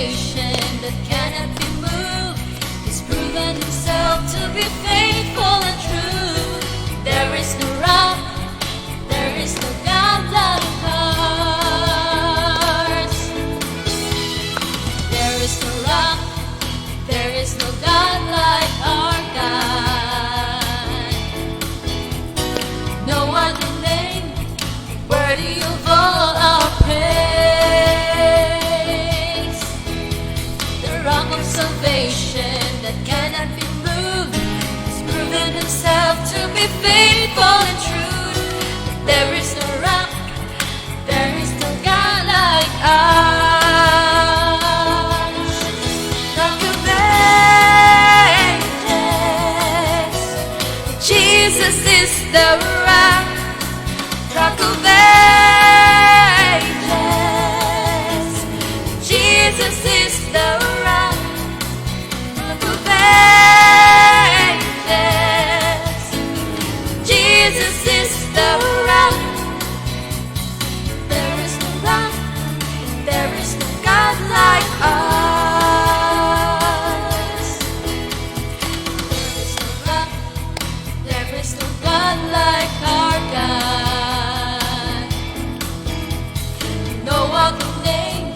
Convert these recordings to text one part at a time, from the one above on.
Salvation that cannot be moved. He's proven himself to be faithful and true. There is no rock, there is no God like ours. There is no rock, there is no God like our God. No other name worthy of all our praise. The rock of salvation that cannot be moved has proven himself to be faithful and true. There is no rock, there is no God like ours. Rock of Ages, Jesus is the rock, rock of Ages. Jesus is the rock, rock of Ages. Jesus is the rock. There is no rock, there is no God like ours. There is no rock, there is no God like our God. No other name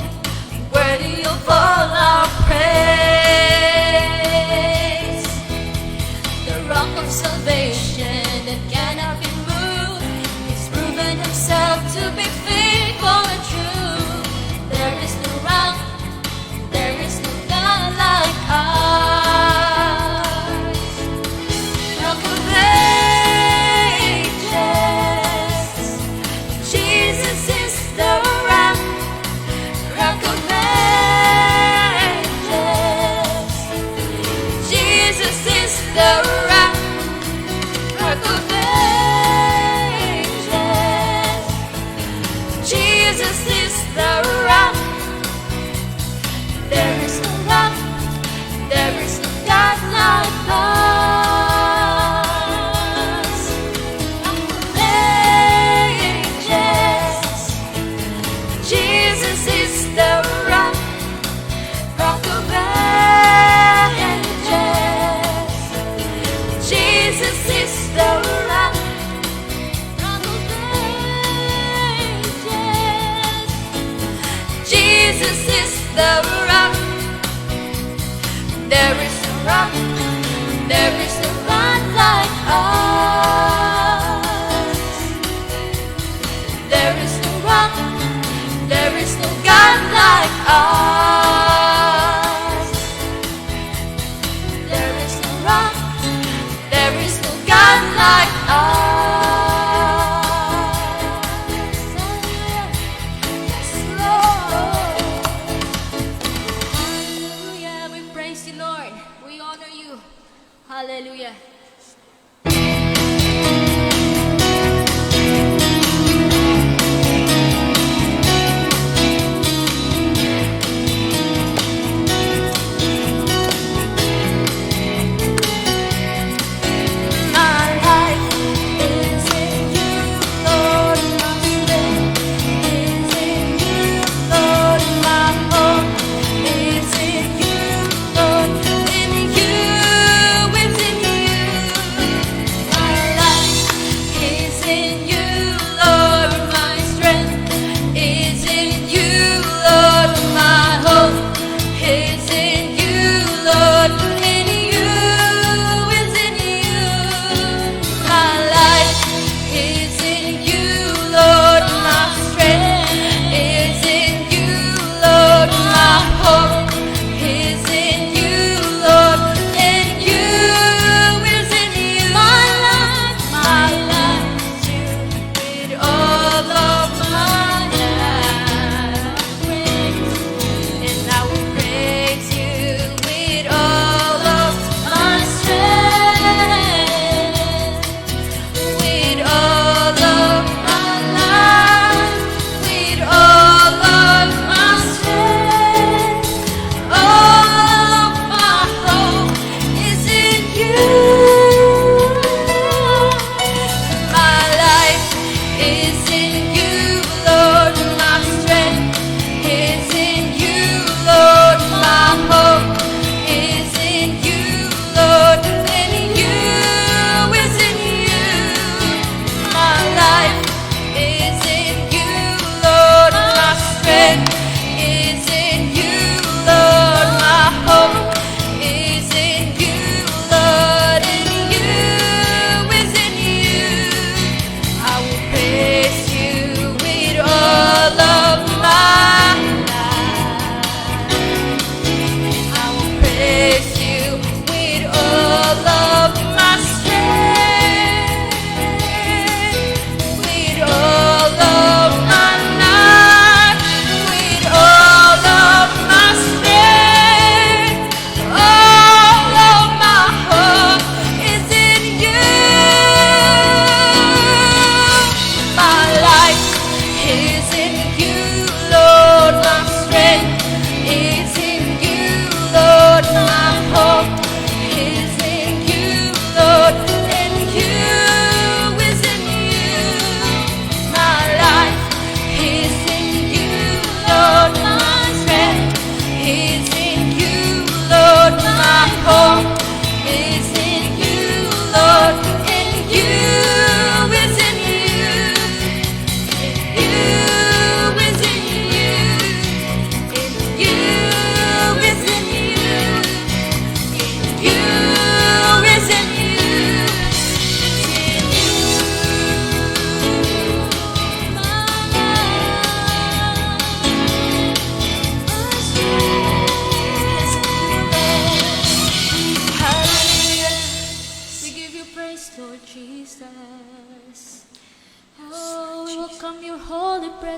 worthy of all our praise. The rock of salvation that cannot be moved, he's proven himself to be faithful and true. There is no rock, there is no God like ours. Rock of Ages, Jesus is the rock, rock of Ages. Jesus is the rock, rock of Ages. Jesus is the rock. There is no rock, there is no God like ours. Rock of Ages. Jesus is the rock, rock of Ages. Jesus is the rock, rock of Ages. Jesus is the rock. There is a rock, there is no God like ours. There is no rock, there is no God like ours. There is no rock, there is no God like ours. Yes, Lord. Hallelujah. We praise you, Lord. We honor you. Hallelujah. My life is in you, Lord. My strength is in you, Lord. My hope is in you, Lord. In you, it's in you.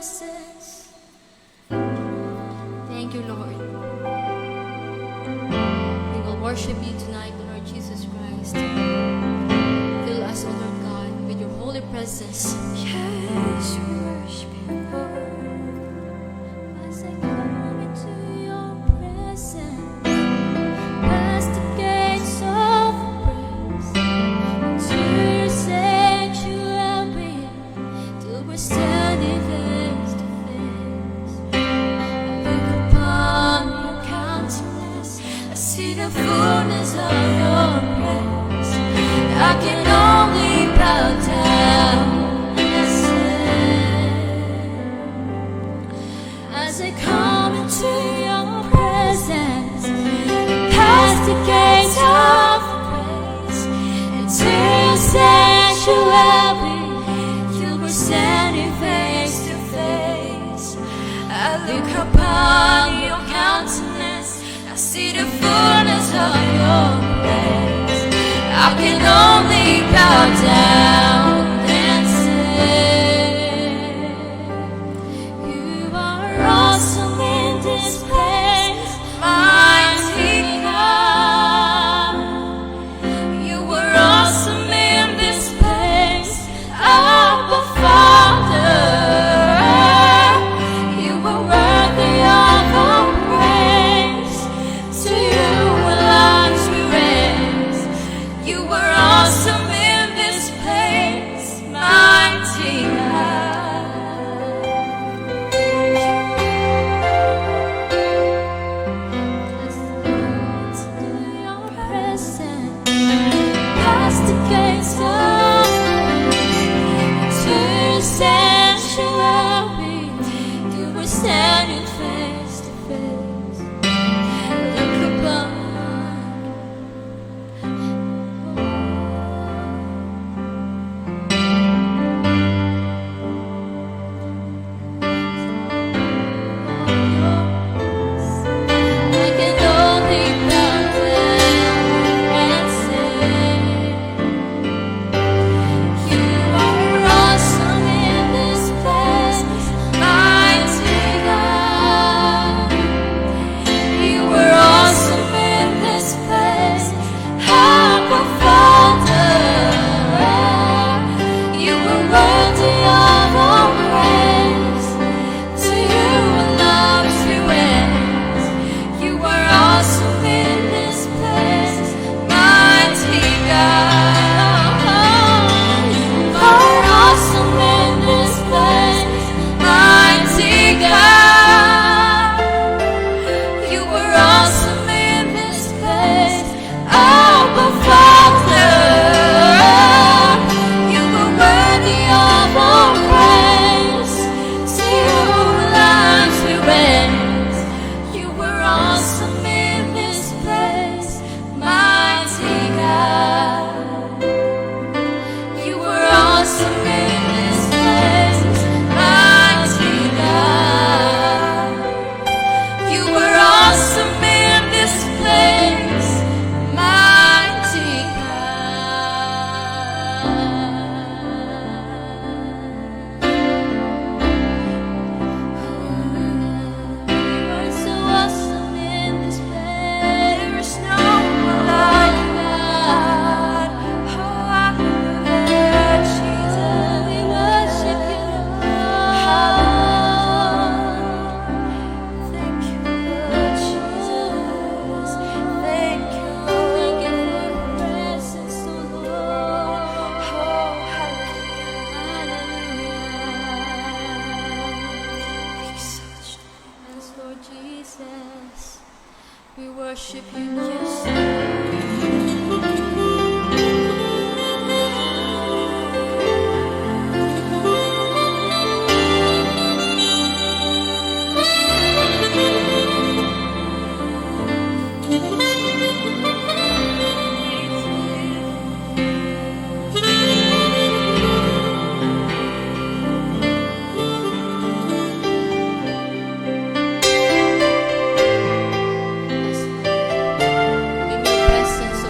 Presence. Thank you, Lord. We will worship you tonight, Lord Jesus Christ. Fill us, O Lord God, with your holy presence. Yes, we worship you, Lord. As I come into your presence, past the gates of praise, into your sanctuary, till we're standing face to face. I look upon your countenance, I see the fullness of your grace. I can only bow down and say, as I come into your presence, past the gates of praise, into your sanctuary, till we're standing face to face. I look upon your countenance, I see the fullness of your grace. I can only bow down and say, you are awesome in this place, mighty God. You were awesome in this place, Abba Father. You were worthy of our praise. To you our lives we raise. You were awesome in this place, mighty God. As to your presence, past the gates of praise, to your sanctuary, you were standing face to face. Look upon I can only bow down and say, you are awesome in this place, mighty God. You were awesome in this place, Abba Father. You were worthy of our praise. To you our lives we raise. You were awesome in this place, mighty God. You are awesome in this place, mighty God. You were awesome in this place, Abba Father. You were worthy of our praise. To you our lives we raise. You were awesome in this place, mighty God. You were awesome in this place, mighty God. You were awesome in this place, mighty God. You are so awesome in this place. There is no one like God. Oh, hallelujah, Jesus. We worship you, Lord. Thank you, Lord Jesus. Thank you, Thank you Lord. for your presence, O Lord. Oh, hallelujah. Hallelujah. We exalt you. Yes, Lord Jesus. We worship you, Yes, Lord. Lord. Yes, Lord. In your presence, O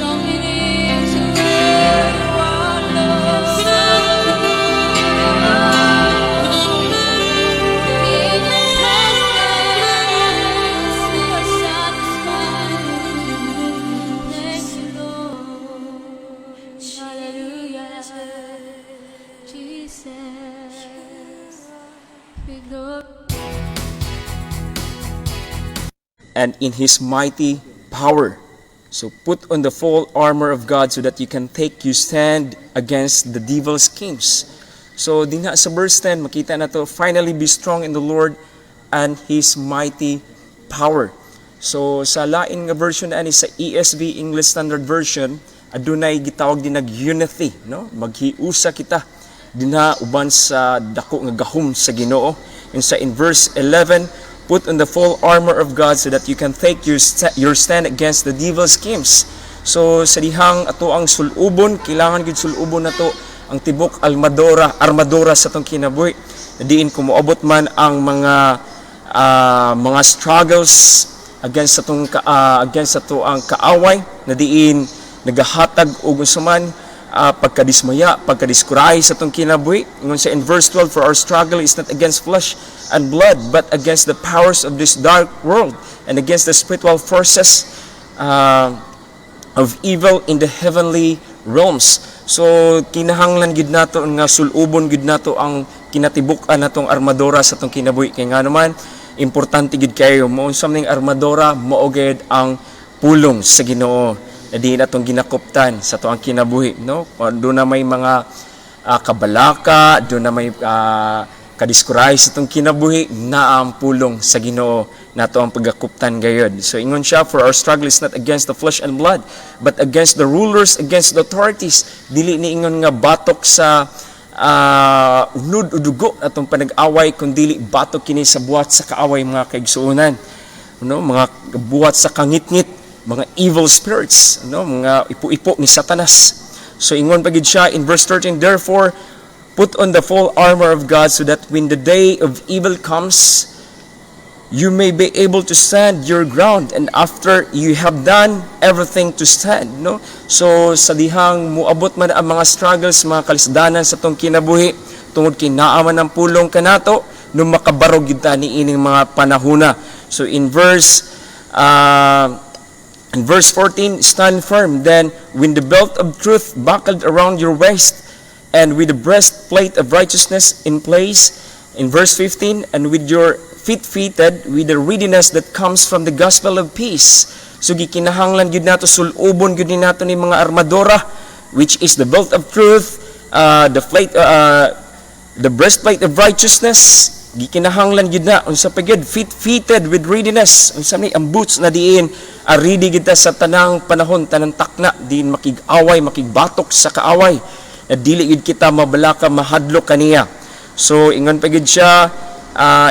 Longing is where you are, Lord. In your presence, we are satisfied. Thank you, Lord. Hallelujah. Jesus. We glorify. And in His mighty power. So put on the full armor of God so that you can take your stand against the devil's schemes. So dinha sa verse 10, makita nato, "Finally, be strong in the Lord and His mighty power." So sa lain nga version ani, sa ESV, English Standard Version, adunay gitawag din nag unity, no? Maghiusa kita dinha uban sa dako nga gahom sa Ginoo. And sa in verse 11, "Put on the full armor of God so that you can take your stand against the devil's schemes." So sa dihang ato ang sulubon, kailangan gid sulubon nato ang tibok armadura sa atong kinabuhi. Diin kung moabot man ang mga struggles against ato ang kaaway na diin nagahatag og unsa man pagkadismaya, pagkadiskuray sa atong kinabuhi. Ingon sa in verse 12, "For our struggle is not against flesh and blood, but against the powers of this dark world and against the spiritual forces of evil in the heavenly realms." So kinahanglan gid nato nga sulubon gid nato ang kinatibuk-an natong armadura sa atong kinabuhi, kay nga naman importante gid kayo mo unsa ning armadura, mao gid ang pulong sa Ginoo na diin atong ginakuptan sa atoang kinabuhi, no? Doon na may mga kabalaka, doon na may kadiskuray sa atong kinabuhi, na ang pulong sa Ginoo nato ang pagakuptan gayod. So ingon siya, "For our struggle is not against the flesh and blood, but against the rulers, against the authorities." Dili ni ingon nga batok sa unod o dugo atong panag-away, kundi batok kini sa buhat sa kaaway, mga kaigsuonan. No, mga buhat sa kangitngit, mga evil spirits, no, mga ipo-ipo ni Satanas. So ingon pa gid siya in verse 13, "Therefore put on the full armor of God so that when the day of evil comes, you may be able to stand your ground, and after you have done everything, to stand," no? So sa dihang muabot man ang mga struggles, mga kalisdanan sa atong kinabuhi, tungod kay naa man ang pulong kanato, no, makabarog gyud ta niining mga panahona. So in verse 14, "Stand firm then, with the belt of truth buckled around your waist and with the breastplate of righteousness in place." In verse 15, "And with your feet fitted with the readiness that comes from the gospel of peace." So gikinahanglan gyud nato sulubon gyud ni nato ni mga armadura, which is the belt of truth, the breastplate of righteousness. Gikinahanglan gyud na. Unsa pa gyud? Feet fitted with readiness. Unsa ni ang boots na diin ready gyud ta sa tanang panahon, tanang takna, diin makig-away, makigbatok sa kaaway na dili gyud kita mabalaka, mahadlok kaniya. So ingon pa gyud siya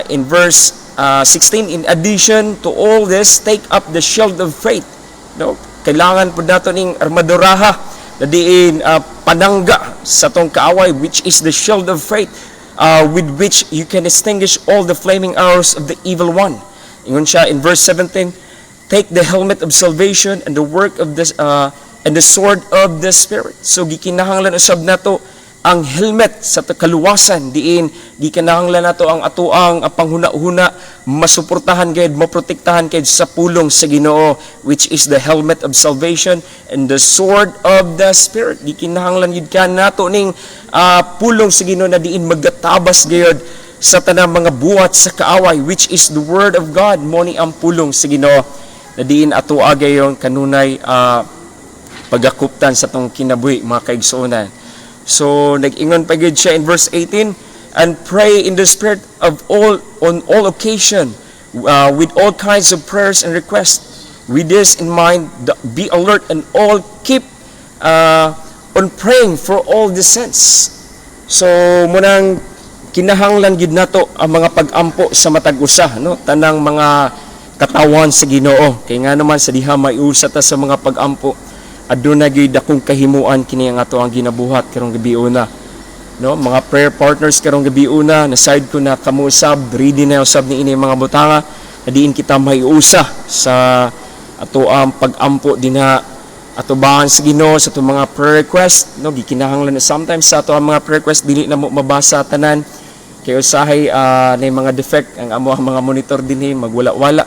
in verse 16, "In addition to all this, take up the shield of faith," no? Kailangan pud nato ning armaduraha na diin panangga sa atong kaaway, which is the shield of faith, with which you can extinguish all the flaming arrows of the evil one. Ingon siya in verse 17, "Take the helmet of salvation and the sword of the Spirit." So gikinahanglan usab nato ang helmet sa kaluwasan, diin gikinahanglan nato ang atoang ang panghuna-huna masuportahan gayud, maprotektahan gayud sa pulong sa Ginoo, which is the helmet of salvation and the sword of the Spirit. Gikinahanglan gid ka nato ning pulong sa Ginoo na diin magatabas gayud sa tanang mga buhat sa kaaway, which is the word of God. Mo ni ang pulong sa Ginoo na diin ato gayon kanunay pagakuptan sa atong kinabuhi, mga kaigsuonan. So nag-ingon pa gyud siya in verse 18, "And pray in the Spirit of all on all occasion with all kinds of prayers and requests. With this in mind, be alert and all keep on praying for all the saints." So munang kinahanglan gid nato ang mga pag-ampo sa matag usa, no, tanang mga katawan sa Ginoo, kay nga naman sa diha maiusa ta sa mga pag-ampo, aduna gyud dakong kahimuan kini ang ato ang ginabuhat karong gabi una, no? Mga prayer partners karong gabi una, na side ko na kamo usab ready na usab ni ini mga butanga. Na diin kita maiusa sa ato ang pag-ampo dinha atubangan sa Ginoo sa atong mga prayer request, no? Gikinahanglan na sometimes sa ato ang mga prayer request, dili na mo mabasa tanan kay usahay na mga defect ang amo ang mga monitor dinhi, magwala-wala.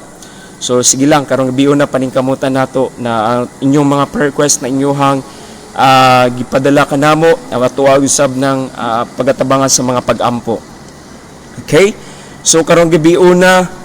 So sige lang, karong gabi na paningkamutan nato na ang inyong mga prayer request na inyong gipadala kanamo ang ato usab ng pagatabangan sa mga pag-ampo. Okay, so karong gabi una,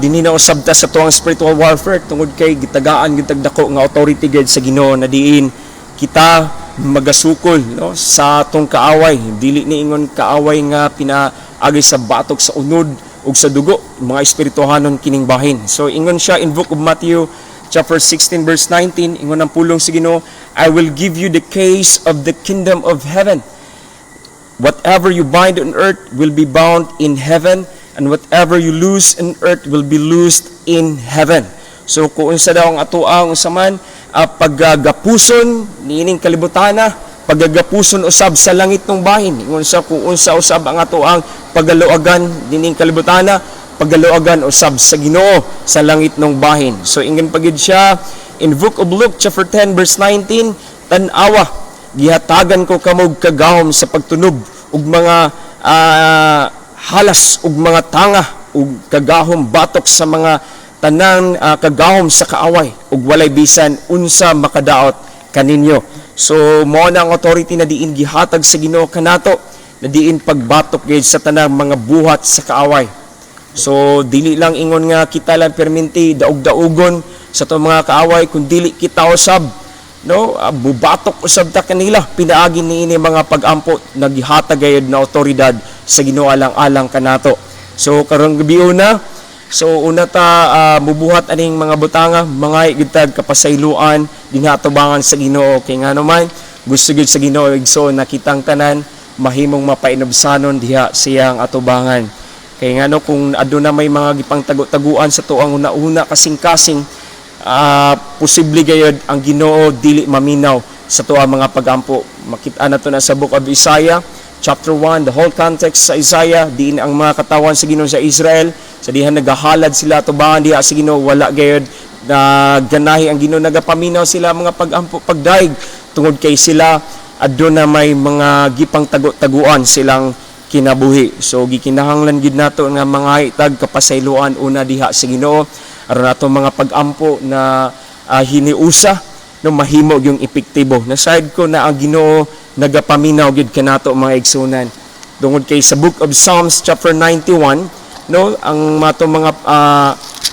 dinhi na usab ta sa tuang spiritual warfare tungod kay gitagaan gyud dako nga authority gyud sa Ginoo na diin kita magasukol, no, sa atong kaaway. Dili ni ingon kaaway nga pinaagi sa batok, sa unod ug sa dugo, mga espirituhanon kining bahin. So ingon siya in Book of Matthew chapter 16 verse 19, ingon ang pulong sa Ginoo, "I will give you the keys of the kingdom of heaven. Whatever you bind on earth will be bound in heaven, and whatever you loose on earth will be loosed in heaven." So kung unsa daw ang atoang unsa man paggagapuson niining kalibutana, paggagapuson usab sa langit ng bahin. Ingon sa kung unsa usab ang atoang pagaluagan niining kalibutana, pagaluagan usab sa Ginoo sa langit ng bahin. So ingon pa gyud siya in Book of Luke chapter 10 verse 19, "Tan-awa, gihatagan ko kamog kagahom sa pagtunob ug mga halas ug mga tanga ug kagahom batok sa mga tanang kagahom sa kaaway ug walay bisan unsa makadaot kaninyo." So mao na ang authority na diin gihatag sa Ginoo kanato na diin pagbatok gyud sa tanang mga buhat sa kaaway. So dili lang ingon nga kita lang perminti daog-daugon sa atong mga kaaway, kun dili kita usab, no, bubatok usab ta kanila pinaagi niini mga pag-ampo na gihatag gayud na otoridad sa Ginoo alang-alang kanato. So karong gabi una, so una ta mubuhat aning mga butanga, mga gitag kapasayloan dinha atubangan sa Ginoo kay ngano man gusto gyud sa Ginoo, igsoon, nakitang tanan mahimong mapainubsanon diha siyang atubangan. Kay ngano kung aduna may mga gipangtago-taguan sa tuang una-una kasing-kasing, posible gayud ang Ginoo dili maminaw sa tuang mga pagampo. Makita na to na sa Book of Isaiah chapter 1, the whole context sa Isaiah, diin ang mga katawan sa Ginoo sa Israel, sa dihan nagahalad sila tubangan diha sa Ginoo, wala gayud na ganahi ang Ginoo nagapaminaw sila mga pagampo pagdaig tungod kay sila aduna may mga gipang tago-taguan silang kinabuhi. So gikinahanglan gid nato nga mga itag kapasayloan una diha sa Ginoo aron ato mga pagampo na hiniusa, no, mahimo yung epektibo. Na side ko na ang Ginoo nagapaminaw gid kanato, mga igsunan. Tungod kay sa Book of Psalms chapter 91, no, ang mato mga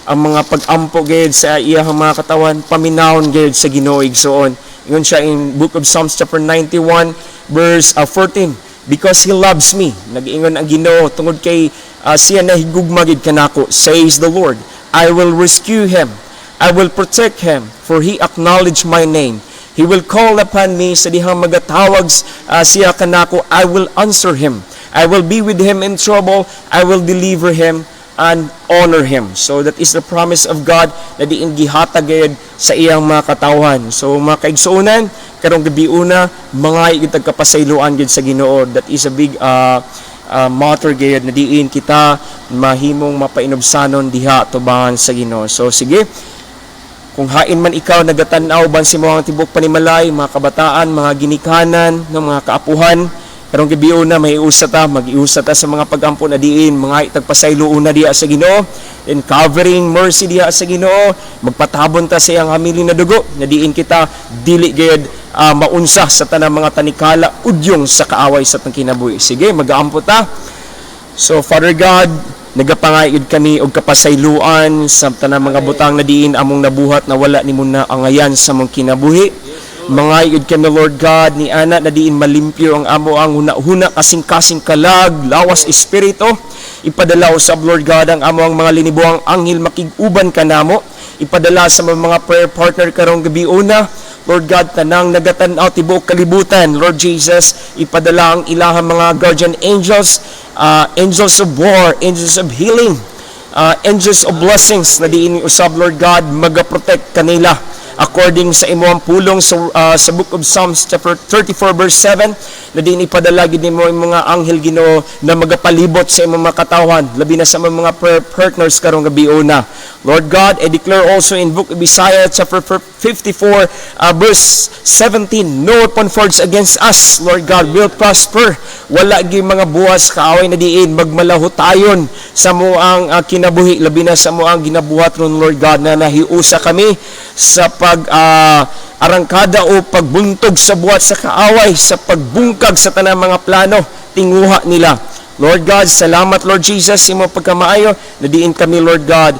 ang mga pag-ampo gayud sa iyang mga katawan paminawon gayud sa Ginoo, igsuon. Ingon siya in Book of Psalms chapter 91 verse 14, "Because he loves me," nag-ingon ang Ginoo, "tungod kay siya nahigugma gid kanako, says the Lord, I will rescue him. I will protect him, for he acknowledged my name. He will call upon me," sa dihang magatawag siya kanako, "I will answer him. I will be with him in trouble. I will deliver him and honor him." So that is the promise of God na diin gihatag gayud sa iyang mga katawhan. So mga kaigsuonan, karong gabi una, mga itag kapasayloan gid sa Ginoo. That is a big matter gayud na diin kita mahimong mapainubsanon diha tubangan sa Ginoo. So sige, kung hain man ikaw nagatan-aw ban si mo ang tibok panimalay, mga kabataan, mga ginikanan, no, mga kaapuhan, karong gabi una may usa ta, mag-iusa ta sa mga pagampo na diin, mga itagpasaylo una diha sa Ginoo, then covering mercy diha sa Ginoo, magpatabon ta sa iyang hamili na dugo, na diin kita dili gayud maunsa sa tanang mga tanikala, udyong sa kaaway sa atong kinabuhi. Sige, magaampo ta. So Father God, nagapangayod kami og kapasayloan sa tanang mga butang na diin among nabuhat na wala nimo na angayan sa among kinabuhi. Mangayod kami, Lord God, ni ana na diin malimpyo ang amo ang huna-huna, kasing-kasing, kalag, lawas, espiritu. Ipadala usab, Lord God, ang amo ang mga linibuang anghel makig-uban kanamo. Ipadala sa mga prayer partner karong gabi una. Lord God, tanang nagatan-aw tibuok kalibutan, Lord Jesus, ipadala ang ilahang mga guardian angels, angels of war, angels of healing, angels of blessings na diin usab, Lord God, magaprotect kanila. According sa imong pulong sa Book of Psalms chapter 34 verse 7, na diin ipadala gid nimo ang mga anghel, Ginoo, na magapalibot sa imong mga katawhan, labi na sa mga prayer partners karong gabiuna. Lord God, I declare also in Book of Isaiah chapter 54 verse 17, "No weapon forged against us, Lord God, will prosper." Wala gyud mga buhat sa kaaway na diin magmalahutayon sa amoang kinabuhi, labi na sa amoang ginabuhat ron, Lord God, na nahiusa kami sa pag arangkada o pagbuntog sa buhat sa kaaway, sa pagbungkag sa tanang mga plano tinguha nila. Lord God, salamat, Lord Jesus, imo pagkamaayo na diin kami, Lord God,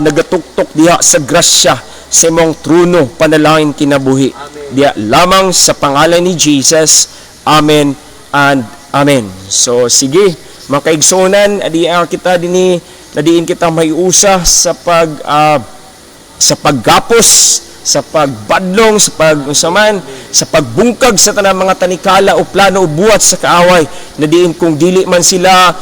nagatuktok diha sa grasya sa imong trono panalangin kinabuhi. Diha lamang sa pangalan ni Jesus. Amen and amen. So sige, mga kaigsuonan, adiya kita dinhi na diin kita mahiusa sa paggapos, sa pagbadlong, sa pag unsa man, sa pagbungkag sa tanang mga tanikala o plano o buhat sa kaaway na diin kung dili man sila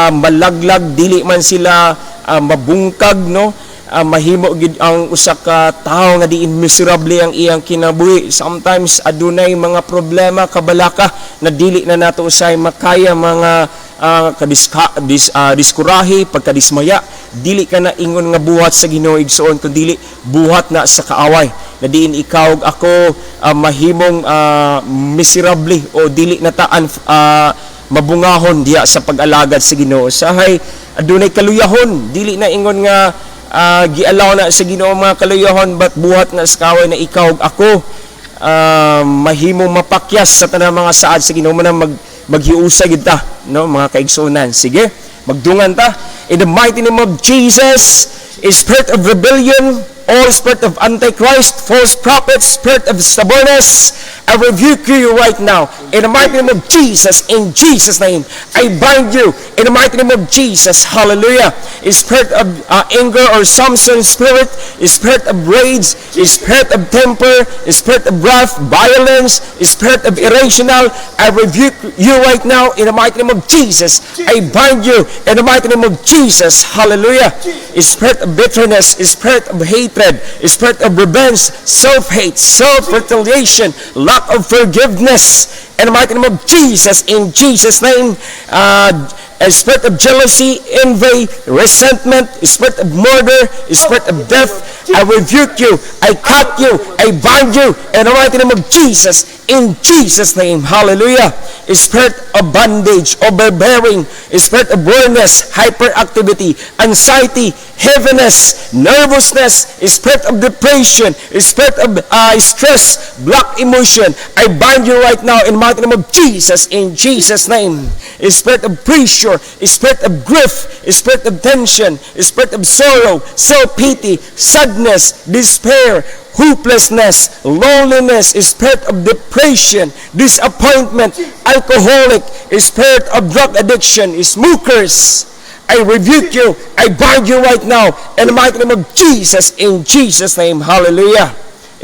malaglag, dili man sila mabungkag, no, mahimo gid ang usa ka tawo nga diin miserable ang iyang kinabuhi. Sometimes adunay mga problema, kabalaka na dili na nato usay makaya, mga diskurahi, pagkadismaya. Dili ka na ingon nga buhat sa Ginoo, igsoon, kun dili buhat na sa kaaway na diin ikaw ug ako mahimong miserable o dili na ta mabungahon diha sa pag-alagad sa Ginoo. Sahay adunay kaluyahon, dili na ingon nga gialaw na sa Ginoo mga kaluyahon, but buhat na sa kaaway na ikaw ug ako mahimong mapakyas sa tanang mga saad sa Ginoo. Man maghiusa gid ta, no, mga kaigsuonan. Sige, magdungan ta. In the mighty name of Jesus, spirit of rebellion, all spirit of antichrist, false prophets, spirit of stubbornness, I rebuke you right now. In the mighty name of Jesus, in Jesus' name, I bind you in the mighty name of Jesus. Hallelujah. Spirit of anger or Samson spirit, spirit of rage, spirit of temper, spirit of wrath, violence, spirit of irrational, I rebuke you right now in the mighty name of Jesus. I bind you in the mighty name of Jesus. Hallelujah. Spirit of bitterness, spirit of hatred, spirit of revenge, self-hate, self-retaliation, lack of forgiveness. In the mighty name of Jesus, in Jesus' name, a spirit of jealousy, envy, resentment, spirit of murder, spirit of death, I rebuke you, I cut you, I bind you in the mighty name of Jesus, in Jesus' name. Hallelujah. Spirit of bondage, overbearing, spirit of weariness, hyperactivity, anxiety, heaviness, nervousness, spirit of depression, spirit of stress, black emotion, I bind you right now in the mighty name of Jesus, in Jesus' name. Spirit of pressure, spirit of grief, spirit of tension, spirit of sorrow, self-pity, sadness, despair, hopelessness, loneliness, spirit of depression, disappointment, alcoholic, spirit of drug addiction, smokers. I rebuke you. I bind you right now in the mighty name of Jesus, in Jesus' name. Hallelujah.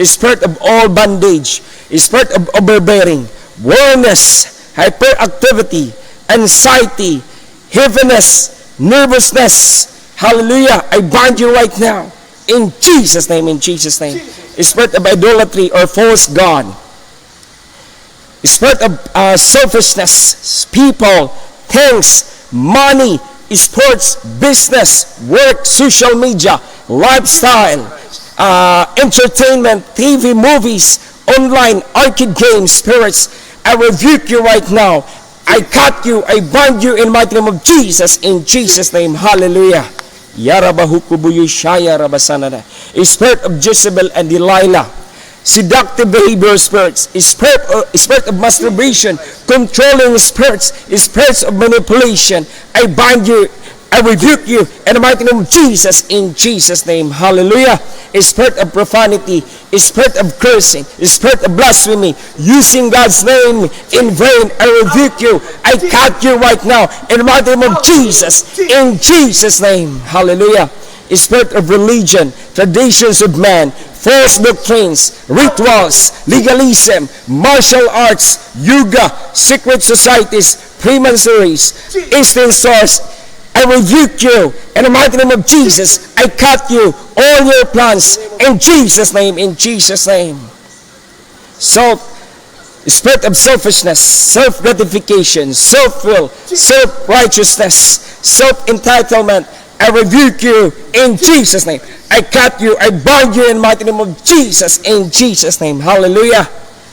Spirit of all bondage, spirit of overbearing, weariness, hyperactivity, anxiety, heaviness, nervousness. Hallelujah. I bind you right now. In Jesus' name, in Jesus' name. Spirit of idolatry or false God. Spirit of selfishness, people, things, money, sports, business, work, social media, lifestyle, entertainment, TV, movies, online, arcade games, spirits. I rebuke you right now. I cut you, I bind you in the mighty name of Jesus, in Jesus' name. Hallelujah. Yarabahukubuyu rabasanana. A spirit of Jezebel and Delilah, seductive behavior spirits, spirit of masturbation, controlling spirits, spirits of manipulation. I bind you, I rebuke you in the mighty name of Jesus, in Jesus' name. Hallelujah. A spirit of profanity, a spirit of cursing, a spirit of blasphemy, using God's name in vain. I rebuke you. I cut you right now in the mighty name of Jesus, in Jesus' name. Hallelujah. A spirit of religion, traditions of man, false doctrines, rituals, legalism, martial arts, yoga, secret societies, Freemasonries, Eastern Stars. I rebuke you in the mighty name of Jesus. I cut you, all your plans, in Jesus' name, in Jesus' name. So, Spirit of selfishness, self-gratification, self-will, self-righteousness, self-entitlement, I rebuke you in Jesus' name. I cut you, I bind you in the mighty name of Jesus, in Jesus' name. Hallelujah.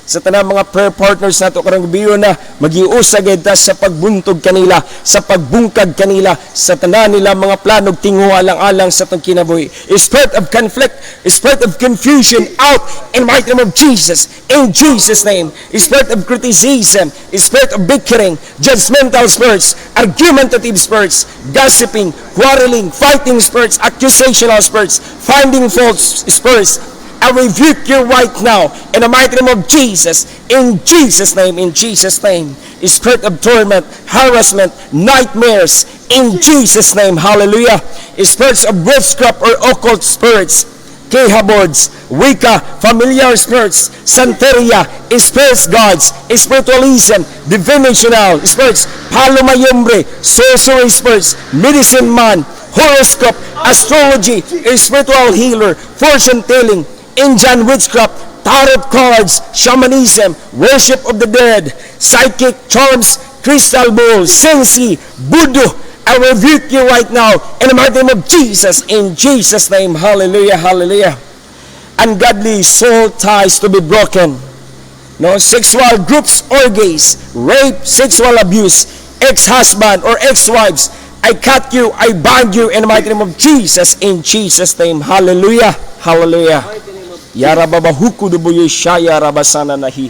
Sa tanang mga prayer partners nato karong gabiuna, magiusa gyud ta sa pagbuntog kanila, sa pagbungkag kanila, sa tanan nila mga plano ug tinguha alang-alang sa atong kinabuhi. Spirit of conflict, spirit of confusion, out in the mighty name of Jesus, in Jesus' name. Spirit of criticism, spirit of bickering, judgmental spirits, argumentative spirits, gossiping, quarreling, fighting spirits, accusational spirits, finding faults spirits, I rebuke you right now in the mighty name of Jesus. In Jesus' name, in Jesus' name. Spirit of torment, harassment, nightmares, in Jesus' name. Hallelujah. Spirits of witchcraft or occult spirits, Kehaboards, Wicca, familiar spirits, Santeria, spirits gods, spiritualism, divinational spirits, palo mayombe, sorcery spirits, medicine man, horoscope, astrology, spiritual healer, fortune telling, Indian witchcraft, tarot cards, shamanism, worship of the dead, psychic charms, crystal ball, sensi, voodoo. I rebuke you right now in the mighty name of Jesus. In Jesus' name, hallelujah, hallelujah. Ungodly soul ties to be broken. No, sexual groups, orgies, rape, sexual abuse, ex-husband or ex-wives. I cut you, I bind you in the mighty name of Jesus. In Jesus' name, hallelujah, hallelujah. Yarababahuku dubuyo shaya rabasana nahi.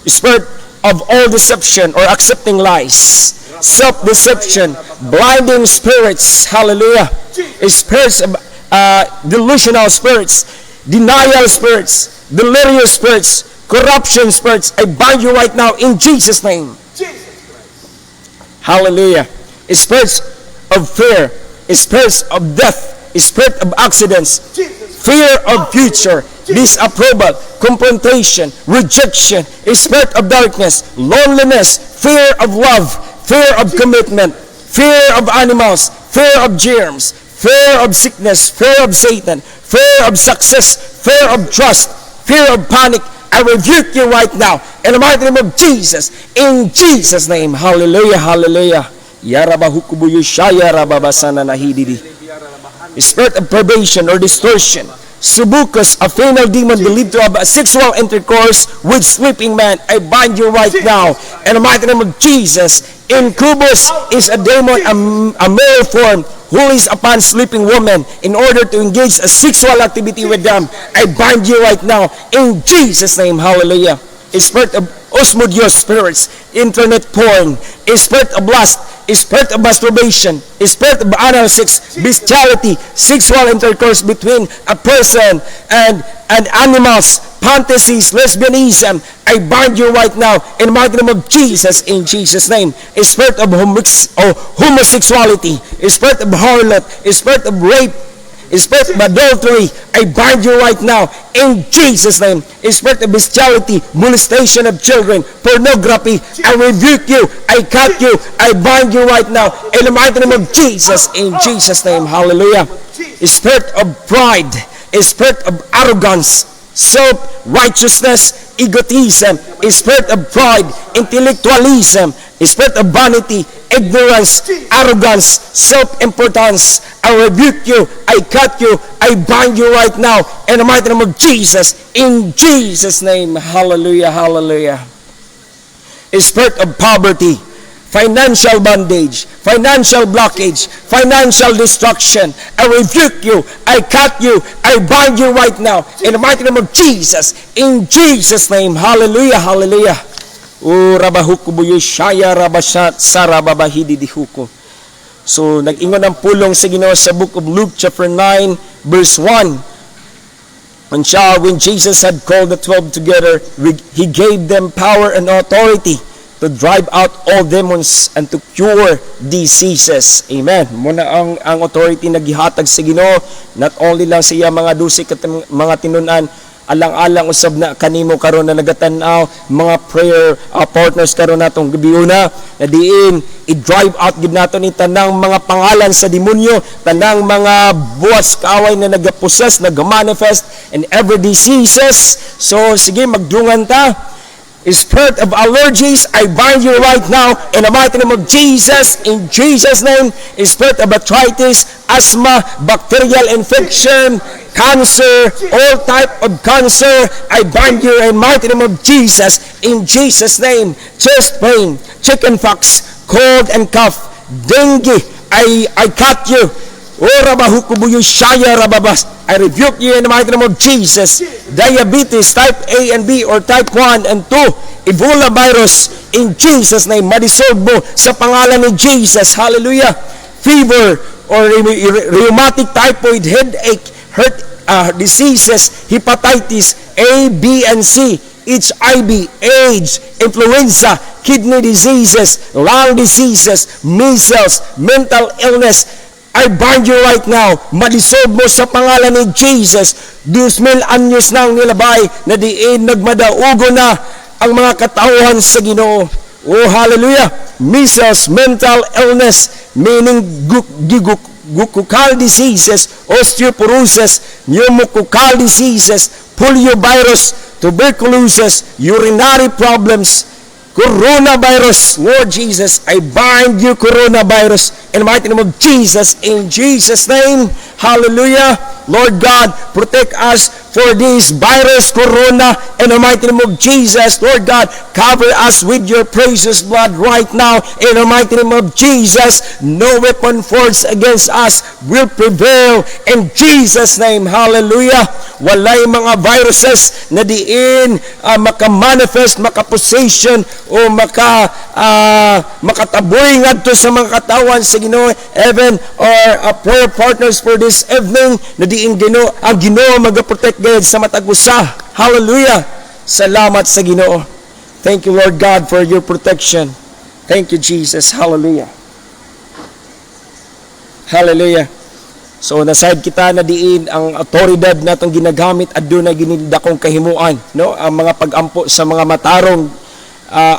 Spirit of all deception or accepting lies, self-deception, blinding spirits, hallelujah. Spirits of delusional spirits, denial spirits, delirious spirits, corruption spirits. I bind you right now in Jesus' name. Hallelujah. Spirits of fear, spirits of death, spirit of accidents, fear of future, disapproval, confrontation, rejection, spirit of darkness, loneliness, fear of love, fear of commitment, fear of animals, fear of germs, fear of sickness, fear of Satan, fear of success, fear of trust, fear of panic. I rebuke you right now in the mighty name of Jesus. In Jesus' name. Hallelujah, hallelujah. Yarabahukubuyu shaya rababasana nahididi. Spirit of perversion or distortion. Succubus, a female demon believed to have a sexual intercourse with sleeping man. I bind you right now in the mighty name of Jesus. Incubus is a demon, a male form who is upon sleeping women in order to engage a sexual activity with them. I bind you right now in Jesus' name. Hallelujah. A spirit of Asmodeus spirits, internet porn, a spirit of lust, a spirit of masturbation, a spirit of anal sex, bestiality, sexual intercourse between a person and animals, fantasies, lesbianism. I bind you right now in the mighty name of Jesus, in Jesus' name. A spirit of homosexuality, a spirit of harlot, a spirit of rape, a spirit of adultery, I bind you right now in Jesus' name. A spirit of bestiality, molestation of children, pornography, I rebuke you, I cut you, I bind you right now in the mighty name of Jesus, in Jesus' name. Hallelujah. A spirit of pride, a spirit of arrogance, self-righteousness, egotism, a spirit of pride, intellectualism, a spirit of vanity, ignorance, arrogance, self-importance. I rebuke you, I cut you, I bind you right now in the mighty name of Jesus, in Jesus' name. Hallelujah, hallelujah. A spirit of poverty, financial bondage, financial blockage, financial destruction. I rebuke you, I cut you, I bind you right now in the mighty name of Jesus, in Jesus' name. Hallelujah, hallelujah. O rabahukubuyo shaya rabashat sarababahidi dihuko. So, nag-ingon ang pulong sa Ginoo sa Book of Luke chapter 9 verse 1. When Jesus had called the 12 together, he gave them power and authority to drive out all demons and to cure diseases. Amen. Mao na ang authority na gihatag sa Ginoo, not only lang sa iya mga 12 ka mga tinun-an, alang-alang usab na kanimo karon na nagatan-aw, mga prayer partners karon natong gabiuna, na diin i-drive out gid nato ni tanang mga pangalan sa demonyo, tanang mga buwas kaaway na nagapossess, nagamanifest and every diseases. So sige, magdungan ta. Spirit of allergies, I bind you right now in the mighty name of Jesus. In Jesus' name, spirit of arthritis, asthma, bacterial infection, cancer, all type of cancer, I bind you in the mighty name of Jesus. In Jesus' name, chest pain, chicken pox, cold and cough, dengue, I cut you. Oh, rabahukubuyo shaya rababas. I rebuke you in the mighty name of Jesus. Diabetes type A and B or type 1 and 2. Ebola virus, in Jesus' name. Ma-dissolve mo sa pangalan ni Jesus. Hallelujah. Fever or rheumatic, typhoid, headache, heart diseases, hepatitis A, B, and C, HIV, AIDS, influenza, kidney diseases, lung diseases, measles, mental illness, I bind you right now. Ma-dissolve mo sa pangalan ni Jesus. 2,000 anyos nang nilabay na diin nagmadaugo na ang mga katauhan sa Ginoo. Oh, hallelujah. Measles, mental illness, meaning gukukal diseases, osteoporosis, pneumococcal diseases, poliovirus, tuberculosis, urinary problems, coronavirus. Lord Jesus, I bind you, coronavirus, in the mighty name of Jesus, in Jesus' name. Hallelujah. Lord God, protect us for this virus, corona, in the mighty name of Jesus. Lord God, cover us with your precious blood right now, in the mighty name of Jesus. No weapon forged against us will prevail in Jesus' name. Hallelujah. Walay mga viruses na diin maka-manifest, maka-possession o makataboy ngadto sa mga katawan sa Ginoo. Even our prayer partners for this evening na diin Ginoo, ang Ginoo magaprotect gayud sa matag usa. Hallelujah. Salamat sa Ginoo. Thank you, Lord God, for your protection. Thank you, Jesus. Hallelujah. Hallelujah. So nasayod kita na diin ang awtoridad natong ginagamit aduna ginidakong kahimuan, no? Ang mga pagampo sa mga matarong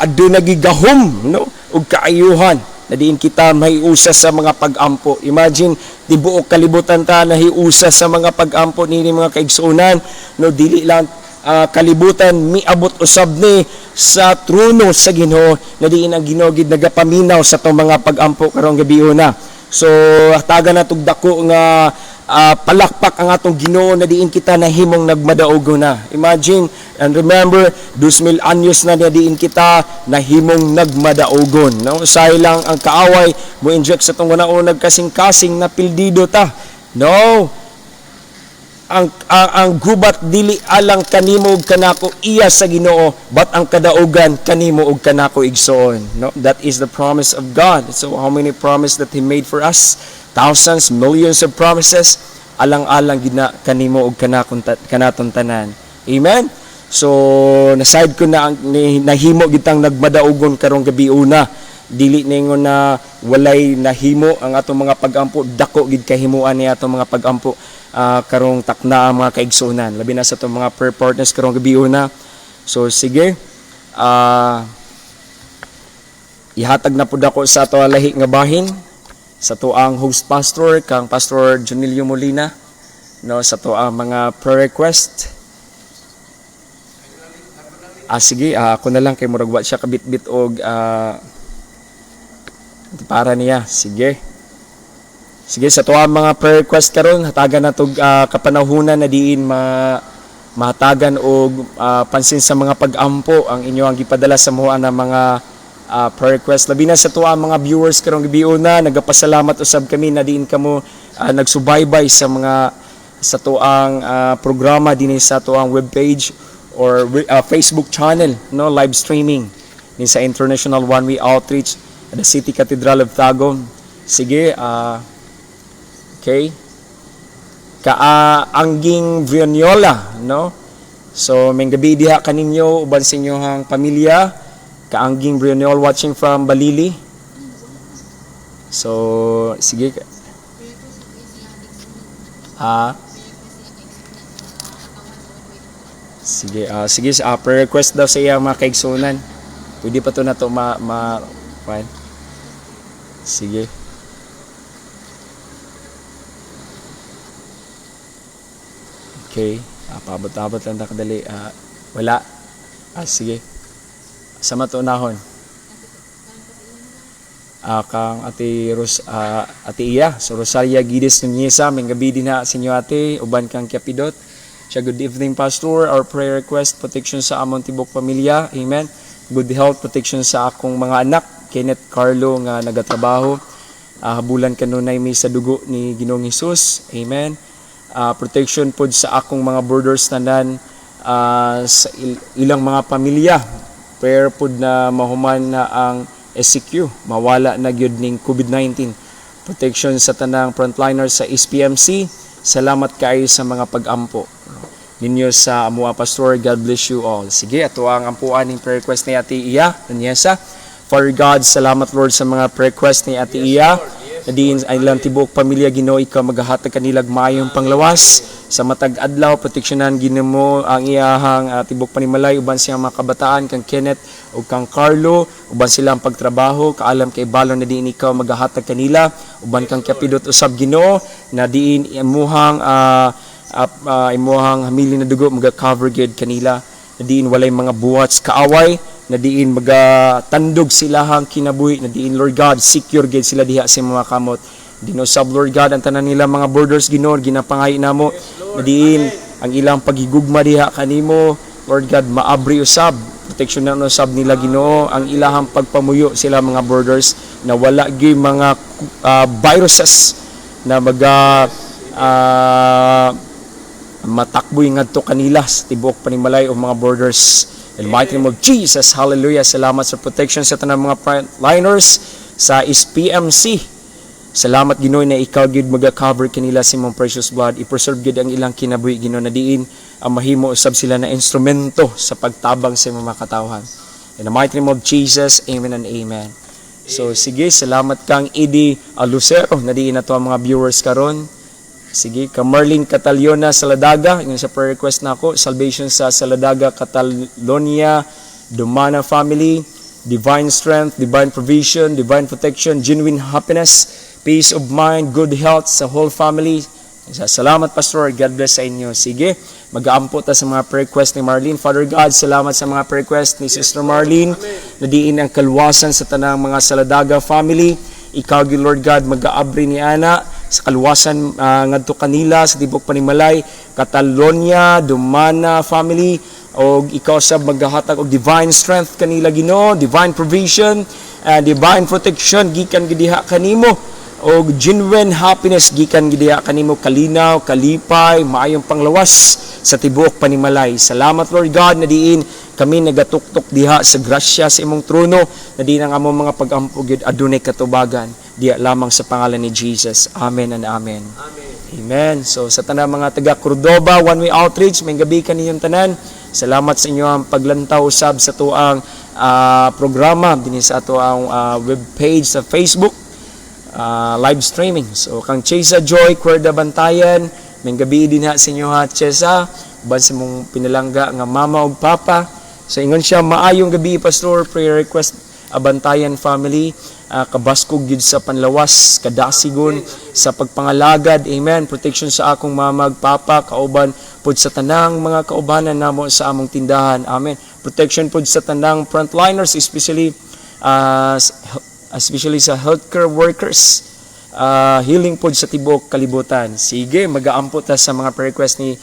aduna gigahom, no, ug kaayuhan na diin kita mahiusa sa mga pagampo. Imagine, tibuok kalibutan ta nahiusa sa mga pagampo nini, mga kaigsuonan, no? Dili lang kalibutan, miabot usab ni sa trono sa Ginoo na diin ang Ginoo gid nagapaminaw sa atong mga pagampo karong gabi una. So hatagan natog dako nga palakpak ang atong Ginoo na diin kita nahimong nagmadaugo na. Imagine and remember, 2,000 anyos na na diin kita nahimong nagmadaugon. No? Usahay lang ang kaaway mo inject sa atong una nagkasing-kasing na pildido ta. No, ang gubat dili alang kanimo ug kanako, iya sa Ginoo, but ang kadaugan kanimo ug kanako, igsoon, no? That is the promise of God. So how many promise that he made for us? Thousands, millions of promises, alang-alang gid na kanimo ug kanakon, kanaton tanan. Amen. So nasayod ko na ang nahimo gitang nagmadaugon karong gabi una. Dili ningon na walay nahimo ang atong mga pagampo, dako gid kahimuan ni atong mga pagampo karong takna, ang mga kaigsuonan, labi na sa atong mga prayer partners karong gabi una. So sige, ihatag na pud ako sa ato lahi nga bahin sa tuang host pastor, kang Pastor Junilio Molina, no, sa tuang mga prayer request. Sige, ako na lang kay murag wa siya kabitbit og para niya. Sige. Sige, sa tuwa mga prayer request karon, hatagan na tog kapanahunan na diin mahatagan og pansin sa mga pag-ampo ang inyo ang gipadala sa muha na mga prayer request. Labi na sa tuwa mga viewers karong gabi una, nagapasalamat usab kami na diin kamo nagsubaybay sa mga sa tuang programa dinhi sa tuang webpage or Facebook channel, no, live streaming ni sa International One Way Outreach at the City Cathedral of Tagum. Sige, okay. Kaa Angging Vioniola, no? So, may gabi diha kaninyo uban sa inyohang pamilya. Kaangging Brioniola watching from Balili. So, sige. Sige, sige, prayer request daw sa iya mga kaigsunan. Pwede pa to na to ma ma fine. Sige. Okay. Paabot-abot lang ta kadali. Wala. Sige. Sa matunahon. Kang Ate Ros, Ate Iya, so Rosalia Gides Nuneza, maayong gabii dinha sa inyo, ate, uban kang Kiapidot. Siya, "Good evening, Pastor. Our prayer request, protection sa among tibok pamilya. Amen. Good health, protection sa akong mga anak, Kenneth, Carlo, nga nagatrabaho. Habulan kanunay mi sa dugo ni Ginoong Hesus. Amen. Protection pod sa akong mga brothers tanan sa ilang mga pamilya. Prayer pod na mahuman na ang SCQ, mawala na gyud ning COVID-19. Protection sa tanang frontliners sa SPMC. Salamat kaayo sa mga pag-ampo ninyo sa amoa, Pastor. God bless you all." Sige, ato ang ampuan ning prayer request ni Ate Iya Nuneza. Father God, salamat, Lord, sa mga prayer request ni Ate Iya. Na diin ay ilang tibuok pamilya, Ginoo, ikaw magahatag kanilag maayong panglawas sa matag adlaw. Proteksyonan Ginoo ang iyahang tibuok panimalay uban siyang mga kabataan, kang Kenneth ug kang Carlo, uban silang pagtrabaho, kaalam kay balon na diin ikaw magahatag kanila uban kang Kapidot usab, Ginoo, na diin imuhang hamili na dugo maga-cover gyud kanila, na diin walay mga buhat sa kaaway na diin magatandog silahang kinabuhi, na diin, Lord God, secure gyud sila diha sa mga kamot. Dinusab, Lord God, ang tanan nila mga brothers, Ginoo, ginapangay namo na diin ang ilang paghigugma diha kanimo, Lord God, maabri usab. Protection na usab nila, Ginoo, ang ilahang pagpamuyo sila mga brothers, na wala gyud mga viruses na maga matakboy ngadto kanila sa tibuok panimalay o mga brothers. In the mighty name of Jesus, hallelujah. Salamat sa protection sa tanang mga frontliners sa SPMC. Salamat, Ginoo, na ikaw gyud maga-cover kanila sa imong precious blood. I-preserve gyud ang ilang kinabuhi, Ginoo, na diin ang mahimo usab sila na instrumento sa pagtabang sa imong mga katawhan. In the mighty name of Jesus, amen and amen. So sige, salamat kang Eddie Lucero na diin na to ang mga viewers karon. Sige, ka Marlene Cataliona Saladaga, yung sa prayer request na ako, salvation sa Saladaga, Catalonia, Dumana family, divine strength, divine provision, divine protection, genuine happiness, peace of mind, good health sa whole family. Salamat, Pastor. God bless sa inyo. Sige, mag-aampo ta sa mga prayer request ni Marlene. Father God, salamat sa mga prayer request ni Sister Marlene na diin ang kaluwasan sa tanang mga Saladaga family. Ikaw gyud, Lord God, mag-aabri ni ana sa kaluwasan ngadto kanila sa tibok panimalay, Catalonia, Dumana family, og ikaw sa maghahatag og divine strength kanila, Ginoo, divine provision, divine protection gikan gyud diha kanimo, og genuine happiness gikan gyud diha kanimo, kalinaw, kalipay, maayong panglawas sa tibuok panimalay. Salamat, Lord God, na diin kami nagatuktok diha sa grasya sa imong trono, na diin ang among mga pagampo gyud adunay katubagan diha lamang sa pangalan ni Jesus. Amen and amen. Amen. So sa tanang mga taga Cordoba, One Way Outreach, maayong gabii kaninyong tanan. Salamat sa inyo ang paglantaw usab sa tuang programa dinhi sa ato ang web page sa Facebook live streaming. So kang Chesa Joy Cuerda Bantayan, maayong gabii dinha sa inyo ha, Chesa, uban sa mong pinalangga nga mama ug papa. So ingon siya, "Maayong gabi, Pastor, prayer request, Abantayan family, kabaskog gyud sa panlawas, kadasigon sa pagpangalagad. Amen. Protection sa akong mama ug papa, kauban pod sa tanang mga kaubanan namo sa among tindahan. Amen. Protection pod sa tanang frontliners, especially sa healthcare workers. Healing pod sa tibuok kalibutan." Sige, magaampo ta sa mga prayer request ni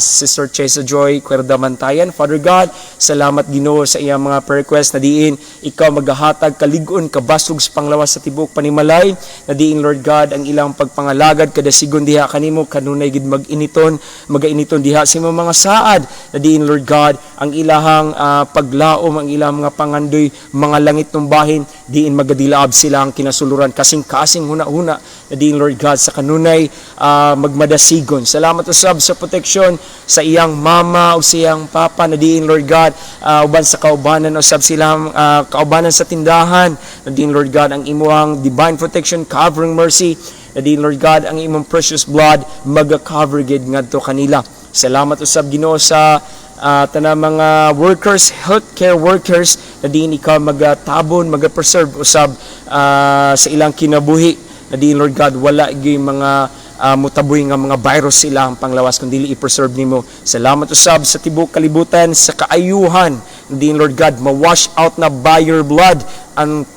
Sister Chesa Joy Cuerda Mantayan. Father God, salamat, Ginoo, sa iyang mga prayer request na diin ikaw magahatag kalig-on, kabasog sa panglawas sa tibuok panimalay, na diin, Lord God, ang ilang pagpangalagad kadasigon diha kanimo, kanunay gid mag-initon, magainiton diha sa imong mga saad, na diin, Lord God, ang ilahang paglaom, ang ilang mga pangandoy, mga langit bahin, diin magadilaab sila ang kinasuluran, kasing-kasing huna-huna, na diin, Lord God, sa kanunay magmadasigon. Salamat usab sa protection sa iyang mama o sa iyang papa, na diin, Lord God, uban sa kaubanan usab silang kaubanan sa tindahan, na diin, Lord God, ang imuhang divine protection, covering mercy, na diin, Lord God, ang imong precious blood maga-cover gid ngadto kanila. Salamat usab, Ginoo, sa tanang mga workers, healthcare workers, na diin ikaw magatabon, maga-preserve usab sa ilang kinabuhi, na diin, Lord God, wala gyud mga mutaboy nga mga virus sila ang panglawas, kundi i-preserve nimo. Salamat usab sa tibuok kalibutan sa kaayuhan. Din, Lord God, ma-wash out na by your blood ang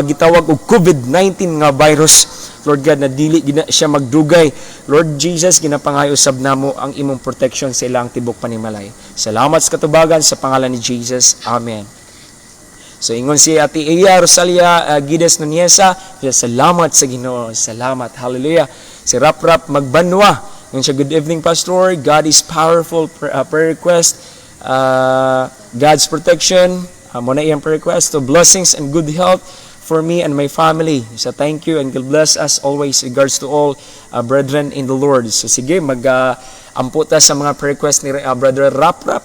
gitawag og COVID-19 nga virus. Lord God, na dili gina siya magdugay. Lord Jesus, ginapangayo usab namo ang imong protection sa ilang tibok panimalay. Salamat sa katubagan sa pangalan ni Jesus. Amen. So ingon si Ate Iya Rosalia Gides Nuneza, salamat sa Ginoo. Salamat. Hallelujah. Si Rap Rap Magbanwa. Ingon siya, "Good evening, Pastor. God is powerful." Prayer request. God's protection. Mao na iyang prayer request. To blessings and good health for me and my family. So thank you and God bless us always. Regards to all brethren in the Lord. So sige, mag ampo ta sa mga prayer request ni Brother Rap Rap.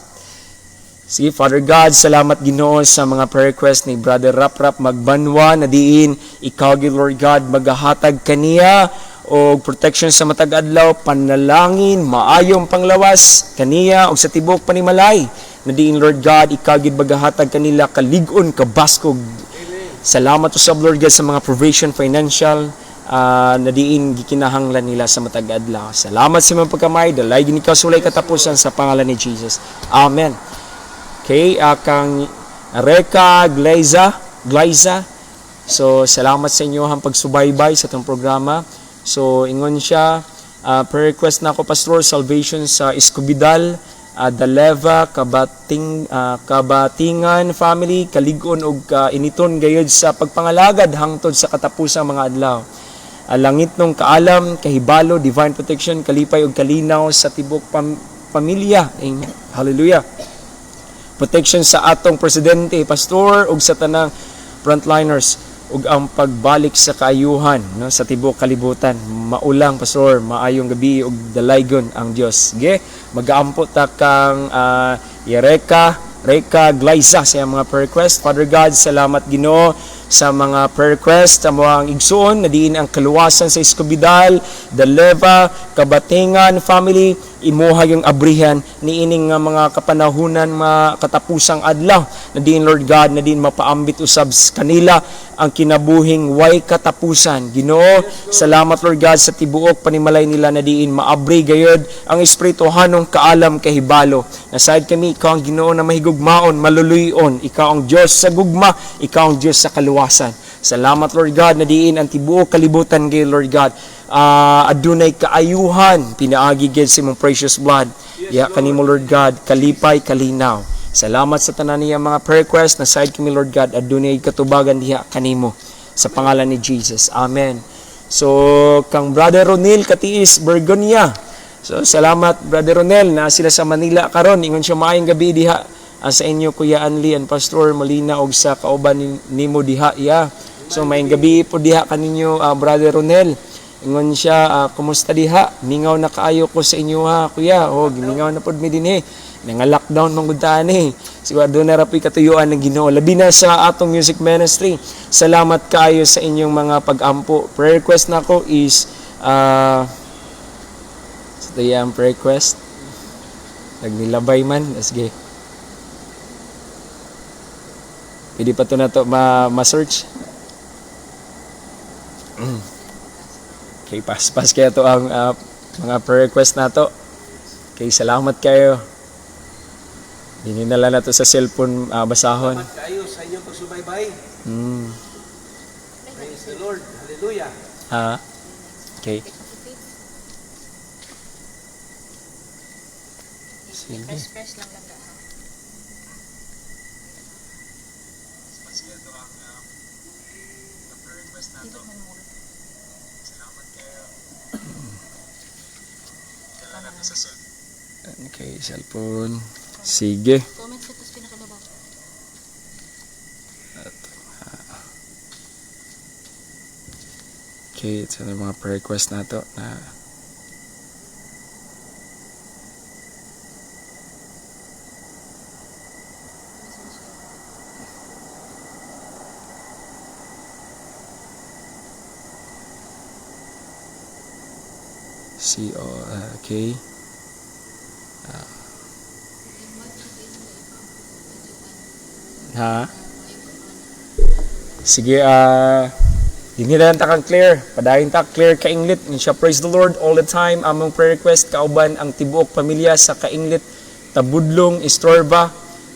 Sige, Father God, salamat, Ginoo, sa mga prayer request ni Brother Rap Rap Magbanwa na diin ikaw gyud, Lord God, magahatag kaniya og protection sa matag adlaw, panalangin, maayong panglawas kaniya og sa tibok panimalay na diin, Lord God, ikaw gyud magahatag kanila kalig-on, kabaskog. Salamat usab, Lord God, sa mga provision financial na diin gikinahanglan nila sa matag adlaw. Salamat sa imong pagkamay, dalay gini ka sulay katapusan sa pangalan ni Jesus. Amen. Okay, kang Reka Glaiza, Glaiza. So, salamat sa inyo ang pagsubaybay sa itong programa. So, ingon siya, prayer request na ako, Pastor, salvation sa Escobidal, Daleva, Kabatingan family, kalig-on og initon gayud sa pagpangalagad hangtod sa katapusang mga adlaw. Langit nung kaalam, kahibalo, divine protection, kalipay ug kalinaw sa tibok pamilya. Amen. Hallelujah. Protection sa atong presidente, pastor, ug sa tanang frontliners ug ang pagbalik sa kaayuhan, no, sa tibuok kalibutan. Maulang, Pastor, maayong gabi ug dalaygon ang Dios. Sige, magaampo ta kang Yereka Reka Glaiza sa iyang mga prayer request. Father God, salamat, Ginoo, sa mga prayer request amo ang igsuon na diin ang kaluwasan sa Escobidal, Daleva, Kabatingan family, imuha yung abrihan niining nga mga kapanahunan, mga katapusang adlaw na diin, Lord God, na diin mapaambit usab sa kanila ang kinabuhing way katapusan. Ginoo, salamat, Lord God, sa tibuok panimalay nila na diin maabri gayod ang espirituhanong kaalam, kahibalo. Nasayod kami, ikaw ang Ginoo na mahigugmaon, maluluyon, ikaw ang Dios sa gugma, ikaw ang Dios sa kaluwasan. Salamat, Lord God, na diin ang tibuok kalibutan gayud, Lord God, adunay kaayuhan pinaagi gyud sa imong precious blood. Ya kanimo, Lord God, kalipay, kalinaw. Salamat sa tanan niya mga prayer request. Nasayod kami, Lord God, adunay katubagan diha kanimo sa pangalan ni Jesus. Amen. So kang Brother Ronel Katiis Bergonia. So salamat, Brother Ronel, na sila sa Manila karon. Ingon siya, "Maayong gabi diha sa inyo, Kuya Anli and Pastor Molina, og sa kauban nimo diha." Ya. So maayong gabi po diha kaninyo, Brother Ronel. Ingon siya, "Kumusta diha? Mingaw na kaayo ko sa inyo ha, kuya." Oh, gimingaw na pod mi dinhi. Nga lockdown man gud ta ani. Sigurado na ra po'y katuyuan ng Ginoo. Labi na sa atong music ministry. Salamat kaayo sa inyong mga pag-ampo. Prayer request nako is sa ang prayer request. Nagnilabay man. Sige. Pwede pa to na to ma-search. Okay, pas-pas kaya to ang mga prayer request nato. Okay, salamat kayo. Hindi na lang na to sa cellphone basahon. Salamat kayo sa inyong pagsubaybay. Praise the Lord. Hallelujah. Ah, okay. Sige. Fresh, fresh lang lang ha. Ito ang prayer request nato. Salamat kayo. Okay, cellphone. Sige. Comment sa tapos pinakababa. Okay, ito na mga prayer request nato na C O okay. Ha? Sige, dinhi na lang ta kang Claire. Padayon ta Claire Kainglit. Siya, "Praise the Lord all the time. Among prayer request, kauban ang tibuok pamilya sa Kainglit, Tabudlong, Istorba.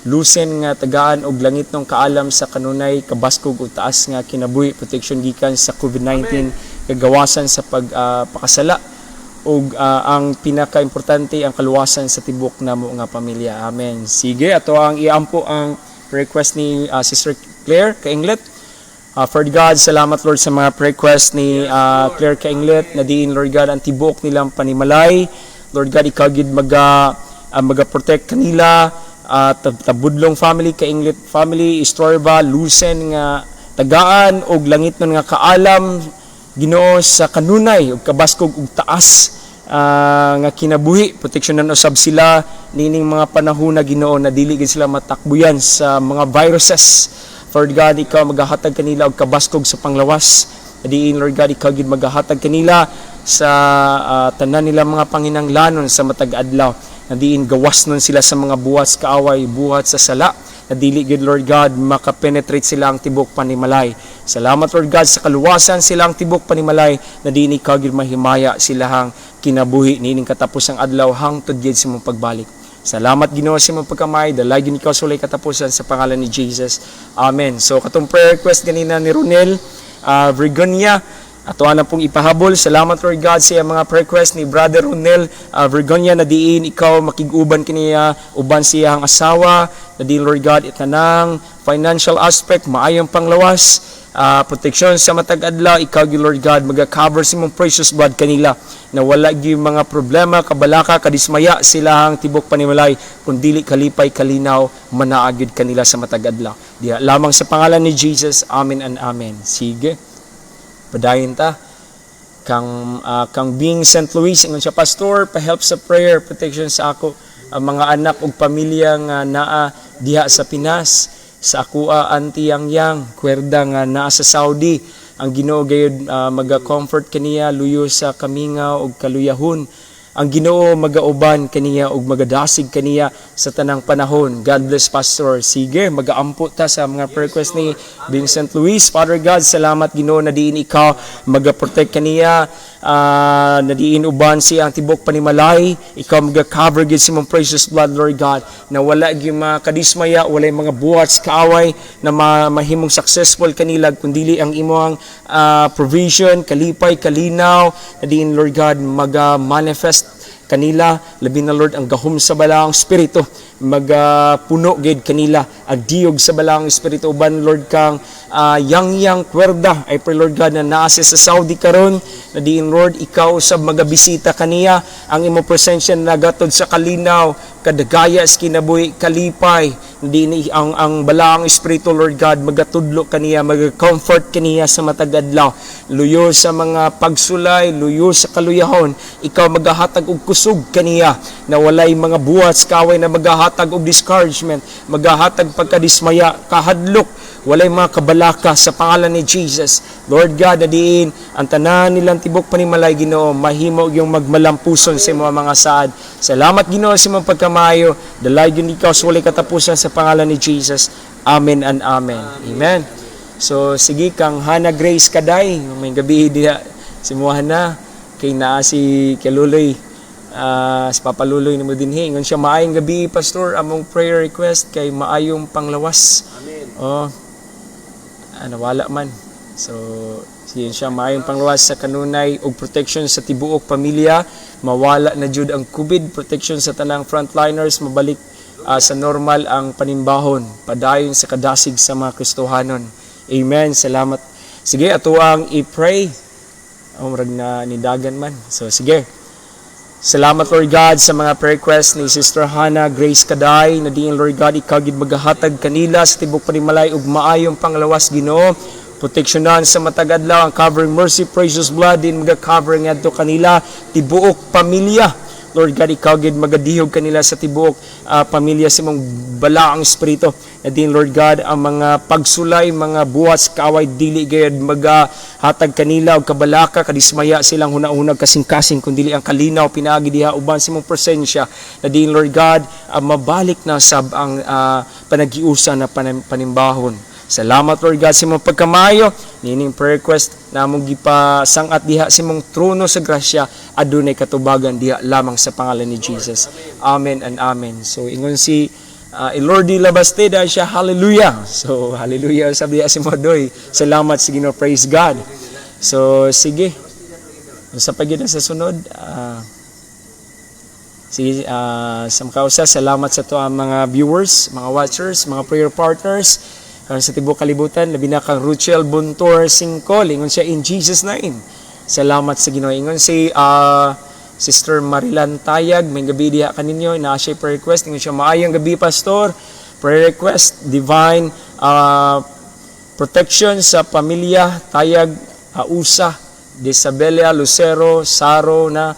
Lusen nga tagaan og langitnong kaalam sa kanunay, kabaskog ug taas nga kinabuhi, protection gikan sa COVID-19, kagawasan sa pagpakasala ug ang pinaka-importante, ang kaluwasan sa tibok namo nga pamilya. Amen. Sige, ato ang iampo ang request ni Sister Claire Kainglet. Lord God, salamat, Lord, sa mga request ni Claire Kainglet na diin, Lord God, ang tibuok nilang panimalay. Lord God, ikaw gid maga protect kanila, Tabudlong family, Kainglet family, istorba, lusen nga tagaan og langitnon nga kaalam, Ginoo, sa kanunay ug kabaskog ug taas nga kinabuhi. Proteksyonan usab sila nining mga panahon na, Ginoo, na dili gid sila matakbuyan sa mga viruses. Lord God, ikaw magahatag kanila og kabaskog sa panglawas. Diin, Lord God, ikaw gid magahatag kanila sa tanan nila mga panginanglanon sa matag adlaw. Na diin gawas nun sila sa mga buhat kaaway, buhat sa sala. Na dili gid, Lord God, makapenetrate sila ang tibok panimalay. Salamat, Lord God, sa kaluwasan sila ang tibok panimalay na diin ikaw gid mahimaya silahang kinabuhi nining katapos ang adlaw hangtod gid sa imong pagbalik. Salamat, Ginoo, sa imong pagkamay, dalay gid ikaw sa walay katapusan, sa pangalan ni Jesus. Amen. So katong prayer request ganina ni Ronel Virgonia, ato na pong ipahabol. Salamat, Lord God, sa iyang mga prayer request ni Brother Ronel Virgonia na diin ikaw makig-uban kaniya, uban siya ang asawa, na diin, Lord God, itanang financial aspect maayong panglawas, proteksyon sa matag adlaw. Ikaw gyud, Lord God, maga-cover sa imong precious blood kanila na wala gyud mga problema, kabalaka, kadismaya sila ang tibok panimalay, kun dili kalipay, kalinaw manaa gyud kanila sa matag adlaw diha lamang sa pangalan ni Jesus. Amen and amen. Sige, padayon ta kang Bing St. Louis. Ingon siya, "Pastor, pa-help sa prayer, protection sa ako ang mga anak ug pamilya nga naa diha sa Pinas, sa akoa auntie Yang Yang Kwerda nga naa sa Saudi. Ang Ginoo gayud maga-comfort kaniya, luyo sa kamingaw ug kaluyahon. Ang Ginoo magauban kaniya ug magadasig kaniya sa tanang panahon. God bless, Pastor." Sige, magaampo ta sa mga prayer request ni Vincent Luis. Father God, salamat, Ginoo, na diin ikaw magaprotect kaniya, na diin uban siya ang tibok panimalay. Ikaw maga-cover gid sa imong precious blood, Lord God, na wala gyud mga kadismaya, wala mga buhat sa kaaway na mahimong successful kanila kundili ang imong provision, kalipay, kalinaw, na diin, Lord God, maga-manifest kanila. Labi na, Lord, ang gahom sa Balaang Espiritu magapuno gid kanila, ang diyog sa Balaang Espiritu uban, Lord, kang Yang Yang Kwerda. I pray, Lord God, na naa siya sa Saudi karon, na diin, Lord, ikaw sab magabisita kaniya, ang imo presensya nagatod sa kalinaw, kadagaya sa kinabuhi, kalipay, na diin ang Balaang Espiritu, Lord God, magatudlo kaniya, maga-comfort kaniya sa matag adlaw, luyo sa mga pagsulay, luyo sa kaluyahon. Ikaw magahatag og kusog kaniya na walay mga buhat sa kaaway na magahatag og discouragement, magahatag pagkadismaya, kahadlok, walay mga kabalaka, sa pangalan ni Jesus. Lord God, na diin ang tanan nilang tibok panimalay, Ginoo, mahimo yung magmalampuson sa imong mga saad. Salamat, Ginoo, sa imong pagkamayo. Dalay gyud ikaw sa walay katapusan, sa pangalan ni Jesus. Amen and amen. Amen. So sige, kang Hana Grace Kaday, may gabi diha si na kay naa si Kaluloy, sa Papaluloy nimo dinhi. Ingon siya, "Maayong gabi, Pastor, among prayer request kay maayong panglawas." Amen. Oh. Nawala man. So, sige siya, maayong panglawas sa kanunay ug protection sa tibuok pamilya, mawala na jud ang COVID, protection sa tanang frontliners, mabalik sa normal ang panimbahon, padayon sa kadasig sa mga Kristohanon. Amen. Salamat. Sige, ato ang i-pray. Oh, murag na nidagan man. So, sige. Salamat, Lord God, sa mga prayer request ni Sister Hannah Grace Kaday na diin, Lord God, ikaw gid magahatag kanila sa tibok panimalay ug maayong panglawas, Ginoo. Proteksyonan sa matag adlaw, ang covering mercy, precious blood din maga-cover ngadto kanila tibuok pamilya. Lord God, ikaw gid magadihog kanila sa tibuok pamilya sa imong Balaang Espiritu. Na din, Lord God, ang mga pagsulay, mga buhat sa kaaway dili gayud magahatag kanila og kabalaka, kadismaya silang huna-hunag kasing-kasing, kundi ang kalinaw pinaagi diha uban sa imong presensya. Na din, Lord God, mabalik na sab ang panagiusa na panimbahon. Salamat, Lord God, sa imong pagkamayo. Nining prayer request na among gipasangat diha sa imong trono sa grasya, adunay katubagan diha lamang sa pangalan ni Jesus. Amen and amen. So ingon si Ilordi Labaste dahil siya, hallelujah. So hallelujah sabi si Modoy. Salamat sa Ginoo, praise God. So sige. Sa pagid sa sunod, sige, sa makausa, salamat sa to ang mga viewers, mga watchers, mga prayer partners karon sa tibuok kalibutan, labi na kang Ruchel Buntor Singko, lingon siya, "In Jesus' name." Salamat sa Ginoo. Ingon si Sister Marilan Tayag, may gabi diha kaninyo, naa siya prayer request, ingon siya, "Maayong gabi, Pastor. Prayer request, divine protection sa pamilya Tayag, Ausa, Isabella, Lucero, Saro na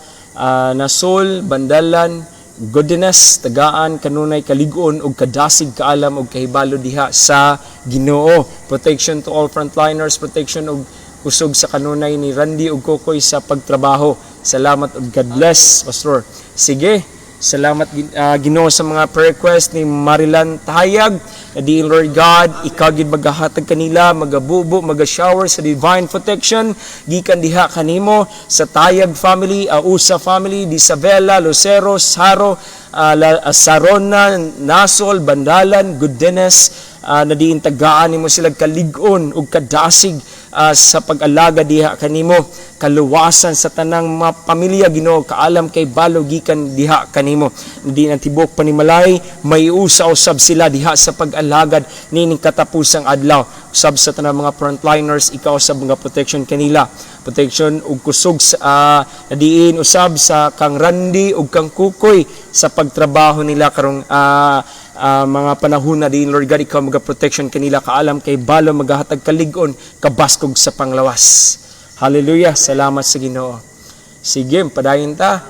Nasol, Bandalan, Godines, tagaan kanunay kalig-on ug kadasig, kaalam ug kahibalo diha sa Ginoo. Protection to all frontliners, protection ug kusog sa kanunay ni Randy ug Kokoy sa pagtrabaho. Salamat ug God bless, Pastor." Sige, salamat Ginoo sa mga prayer request ni Marilan Tayag. Na di, Lord God, ikaw gid magahatag kanila, magabubo, maga-shower sa divine protection gikan diha kanimo sa Tayag family, Usa family, Disabella, Lucero, Saro, Sarona, Nasol, Bandalan, Goodness, na diin tagaan nimo sila kalig-on ug kadasig sa pag-alaga diha kanimo, kaluwasan sa tanang mga pamilya, Ginoo, kaalam kahibalo gikan diha kanimo, di ang tibok panimalay may usa usab sila diha sa pag-alagad nining katapusang adlaw. Usab sa tanang mga frontliners, ikaw sa mga protection kanila, protection ug kusog sa nadiin usab sa kang Randy ug kang Kukoy sa pagtrabaho nila karong mga panahon na diin, Lord God, ikaw maga protection kanila, kaalam kahibalo, magahatag kalig-on, kabaskog sa panglawas. Hallelujah. Salamat sa Ginoo. Sige, padayon ta.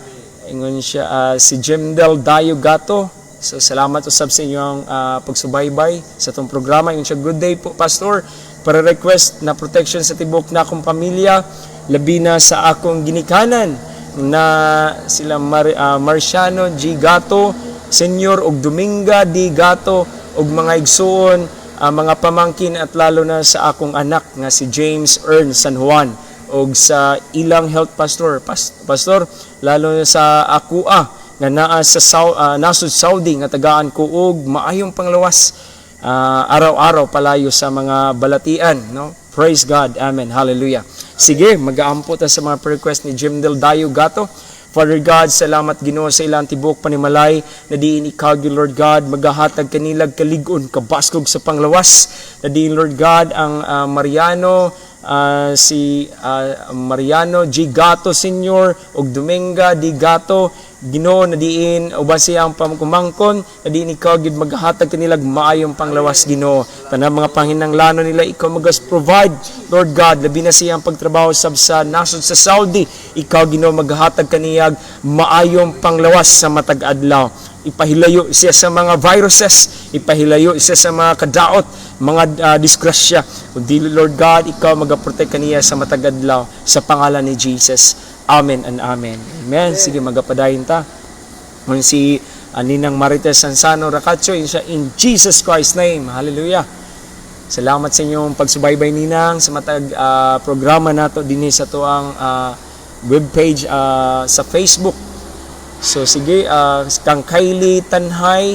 Ingon siya, si Jemdel Dayo Gato. So salamat usab sa inyong pagsubaybay sa atong programa. Ingon siya, "Good day po, Pastor. Para request na protection sa tibok na akong pamilya, labi na sa akong ginikanan na sila Marciano G. Gato, Senior ug Dominga D. Gato ug mga igsuon, mga pamangkin at lalo na sa akong anak nga si James Ern San Juan og sa ilang health, Pastor. Pastor, lalo na sa akua nga naa sa nasod Saudi nga tagaan ko og maayong panglawas araw-araw, palayo sa mga balatian," no? Praise God. Amen. Hallelujah. Sige, magaampo ta sa mga prayer request ni Jim Del Dayo Gato. Father God, salamat, Ginoo, sa ilang tibok panimalay na diin ikaw, Lord God, magahatag kanilag kalig-on, kabaskog sa panglawas. Na diin, Lord God, ang Mariano, si Mariano G. Gato Sr. ug Dominga D. Gato, Ginoo, na diin uban siyang pamkumangkon, na diin ikaw gid maghatag kanilag maayong panglawas, Ginoo. Tanang mga panginanglano nila, ikaw magas provide, Lord God, labi na siyang pagtrabaho sab sa nasod sa Saudi, ikaw, Ginoo, maghatag kaniyag maayong panglawas sa matag adlaw. Ipahilayo siya sa mga viruses, ipahilayo siya sa mga kadaot, mga disgrasya. Kundi, Lord God, ikaw magaprotect kaniya sa matag adlaw sa pangalan ni Jesus. Amen and amen. Amen. Sige, magapadayon ta. Ngun si Ninang Marites Sansano Racacho, yun siya, "In Jesus Christ's name." Hallelujah. Salamat sa inyong pagsubaybay, Ninang, sa matag programa nato dinhi sa tuang webpage sa Facebook. So sige, kang Kylie Tanhay,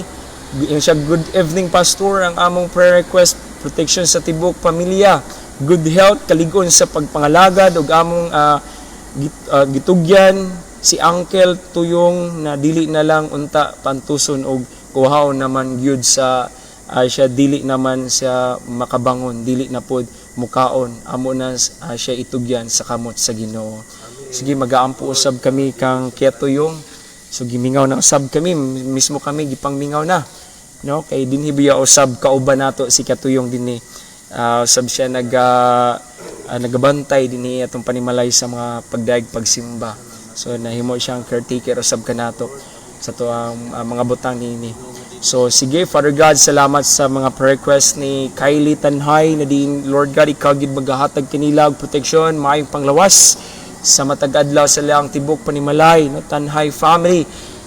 yun siya, "Good evening, Pastor. Ang among prayer request, protection sa tibok pamilya, good health, kaligon sa pagpangalagad ug among gitugyan si Uncle Tuyong na dili na lang unta pantuson og kuhaon naman gyud sa siya, dili naman siya makabangon, dili na pod mukaon. Amo na siya itugyan sa kamot sa Ginoo." Sige, magaampo usab kami kang Tuyong. So gimingaw na usab kami, mismo kami gipangmingaw na, no? Kay dinhi biya usab kauban nato si Katuyong dinhi. Usab siya nagabantay dinhi atong panimalay sa mga pagdaig pagsimba. So nahimo siyang caretaker usab kanato sa to ang mga butang niini. So sige, Father God, salamat sa mga prayer request ni Kylie Tanhay na din, Lord God, ikaw gid magahatag kanila og proteksyon, maayong panglawas sa matag adlaw sa ilang tibok panimalay, no, Tanhay family,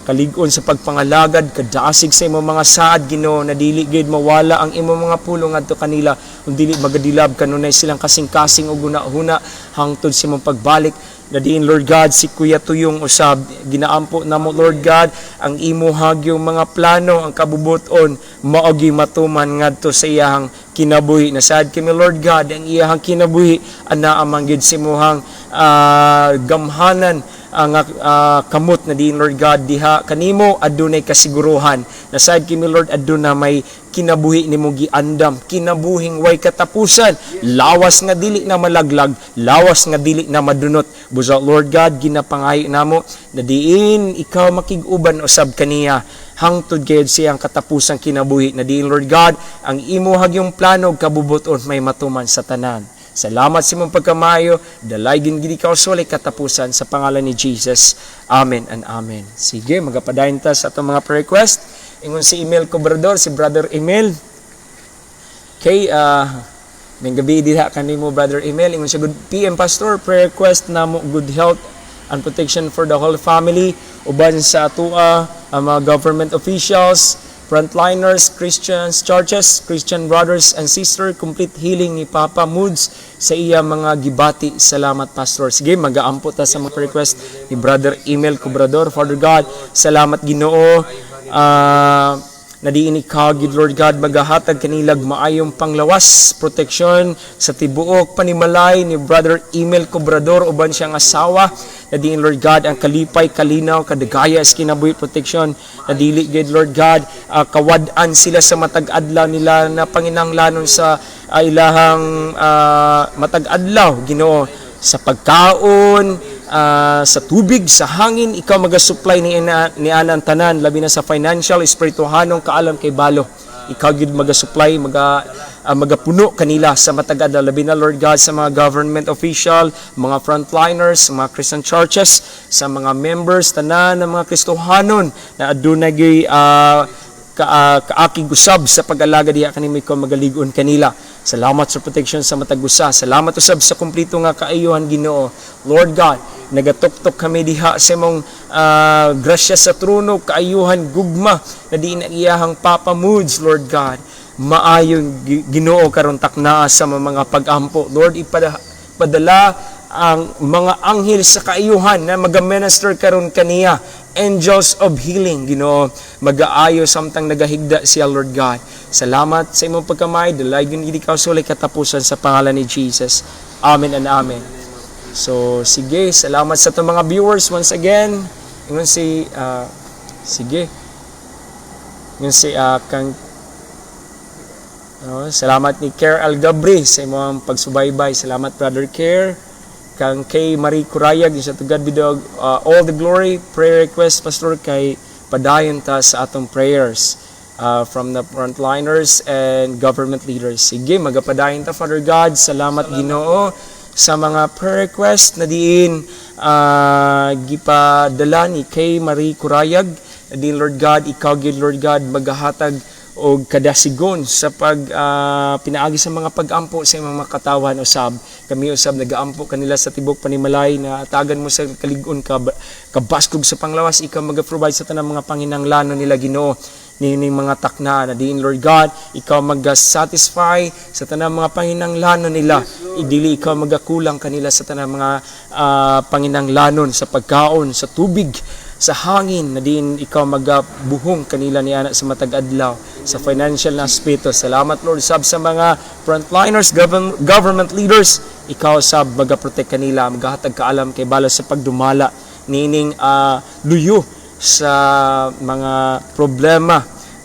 Kalig-on sa pagpangalagad, kadasig sa imong mga saad, Ginoo, na dili gid mawala ang imong mga pulong ngadto kanila kung dili magadilab kanunay silang kasing-kasing ug huna-huna hangtod sa imong pagbalik. Na diin, Lord God, si Kuya Tuyong usab ginaampo namo, Lord God, ang imo hagyong mga plano, ang kabubuton mao gyud matuman ngadto sa iyahang kinabuhi. Nasaad kami, Lord God, ang iyahang kinabuhi anaa man gyud sa imuhang gamhanan ang kamot, na diin, Lord God, diha kanimo adunay kasiguruhan. Nasaad kami, Lord, aduna may kinabuhi nimo giandam, kinabuhing way katapusan, lawas nga dili na malaglag, lawas nga dili na madunot. Busa, Lord God, ginapangayo namo na diin ikaw makig-uban usab kaniya hangtod gayud siyang katapusang kinabuhi, na diin, Lord God, ang imo hagyong plano ug kabubuton may matuman sa tanan. Salamat sa imong pagkamayo, dalaygon gid ikaw sa walay katapusan, sa pangalan ni Jesus. Amen and amen. Sige, magapadayon ta sa atong mga prayer request. Ingon si Emil Cobrador, si Brother Emil. Okay, maayong gabii diha kanimo, Brother Emil. Ingon siya, "Good PM, Pastor, prayer request namo, good health and protection for the whole family uban sa atua ang mga government officials, frontliners, Christians, churches, Christian brothers and sister, complete healing ni Papa Moods sa iya mga gibati. Salamat, Pastor." Sige, magaampo ta sa mga request ni Brother Emil Cobrador. Father God, salamat, Ginoo. Na diin ikaw gid, Lord God, magahatag kanilag maayong panglawas, protection sa tibuok panimalay ni Brother Emil Cobrador uban siyang asawa, na diin, Lord God, ang kalipay, kalinaw, kadagaya sa kinabuhi, protection na dili gid, Lord God, kawad-an sila sa matag adlaw nila na panginahanglanon sa ilahang matag adlaw, Ginoo, sa pagkaon, sa tubig, sa hangin, ikaw maga-supply ni ana ang tanan, labi na sa financial, espirituhanong kaalam kay balo. Ikaw gid maga-supply, magapuno kanila sa matag adlaw, labi na, Lord God, sa mga government official, mga frontliners, mga Christian churches, sa mga members tanan ng mga Kristohanon na adunay gyud kaakig usab sa pag-alaga diha kanimo, ikaw magalig-on kanila. Salamat sa protection sa matag usa. Salamat usab sa kumpleto nga kaayuhan, Ginoo. Lord God, nagatuktok kami diha sa imong grasya sa trono, kaayuhan, gugma na diin ang iyahang Papa Moods, Lord God. Maayong Ginoo karon taknaa sa mga pag-ampo. Lord, ipadala ang mga anghel sa kaayuhan na maga-minister karon kaniya. Angels of healing, Ginoo, magaayo samtang nagahigda siya, Lord God. Salamat sa imong pagkamay, dalaygon gid ikaw sa walay katapusan, sa pangalan ni Jesus. Amen and amen. So, sige, salamat sa itong mga viewers once again. Ingon si, sige, ingon si kang. No, salamat ni Care Algabri sa imong pagsubaybay. Salamat, Brother Care. Kang kay Marie Kurayag sa "To God be the all the glory." Prayer request, Pastor, kay padayon ta sa atong prayers from the frontliners and government leaders. Sige, magapadayon ta. Father God, salamat, Ginoo, sa mga prayer request na diin gipadala ni kay Marie Kurayag. Na diin, Lord God, ikaw gyud, Lord God, magahatag og kadasigon sa pag pinaagi sa mga pag-ampo sa imong mga katawan usab. Kami usab nagaampo kanila sa tibok panimalay na atagan mo sa kalig-on ka kabaskog sa panglawas. Ikaw maga-provide sa tanang mga panginahanglanon nila, Ginoo, nining mga takna, na diin, Lord God, ikaw maga-satisfy sa tanang mga panginahanglanon nila. Idili ikaw magakulang kanila sa tanang mga panginahanglanon sa pagkaon, sa tubig, sa hangin, na diin ikaw magabuhong kanila ni ana sa matag adlaw sa financial na aspeto. Salamat, Lord, sab sa mga frontliners, government leaders. Ikaw sab magaprotect kanila, magahatag kaalam kay bala sa pagdumala nining luyo sa mga problema,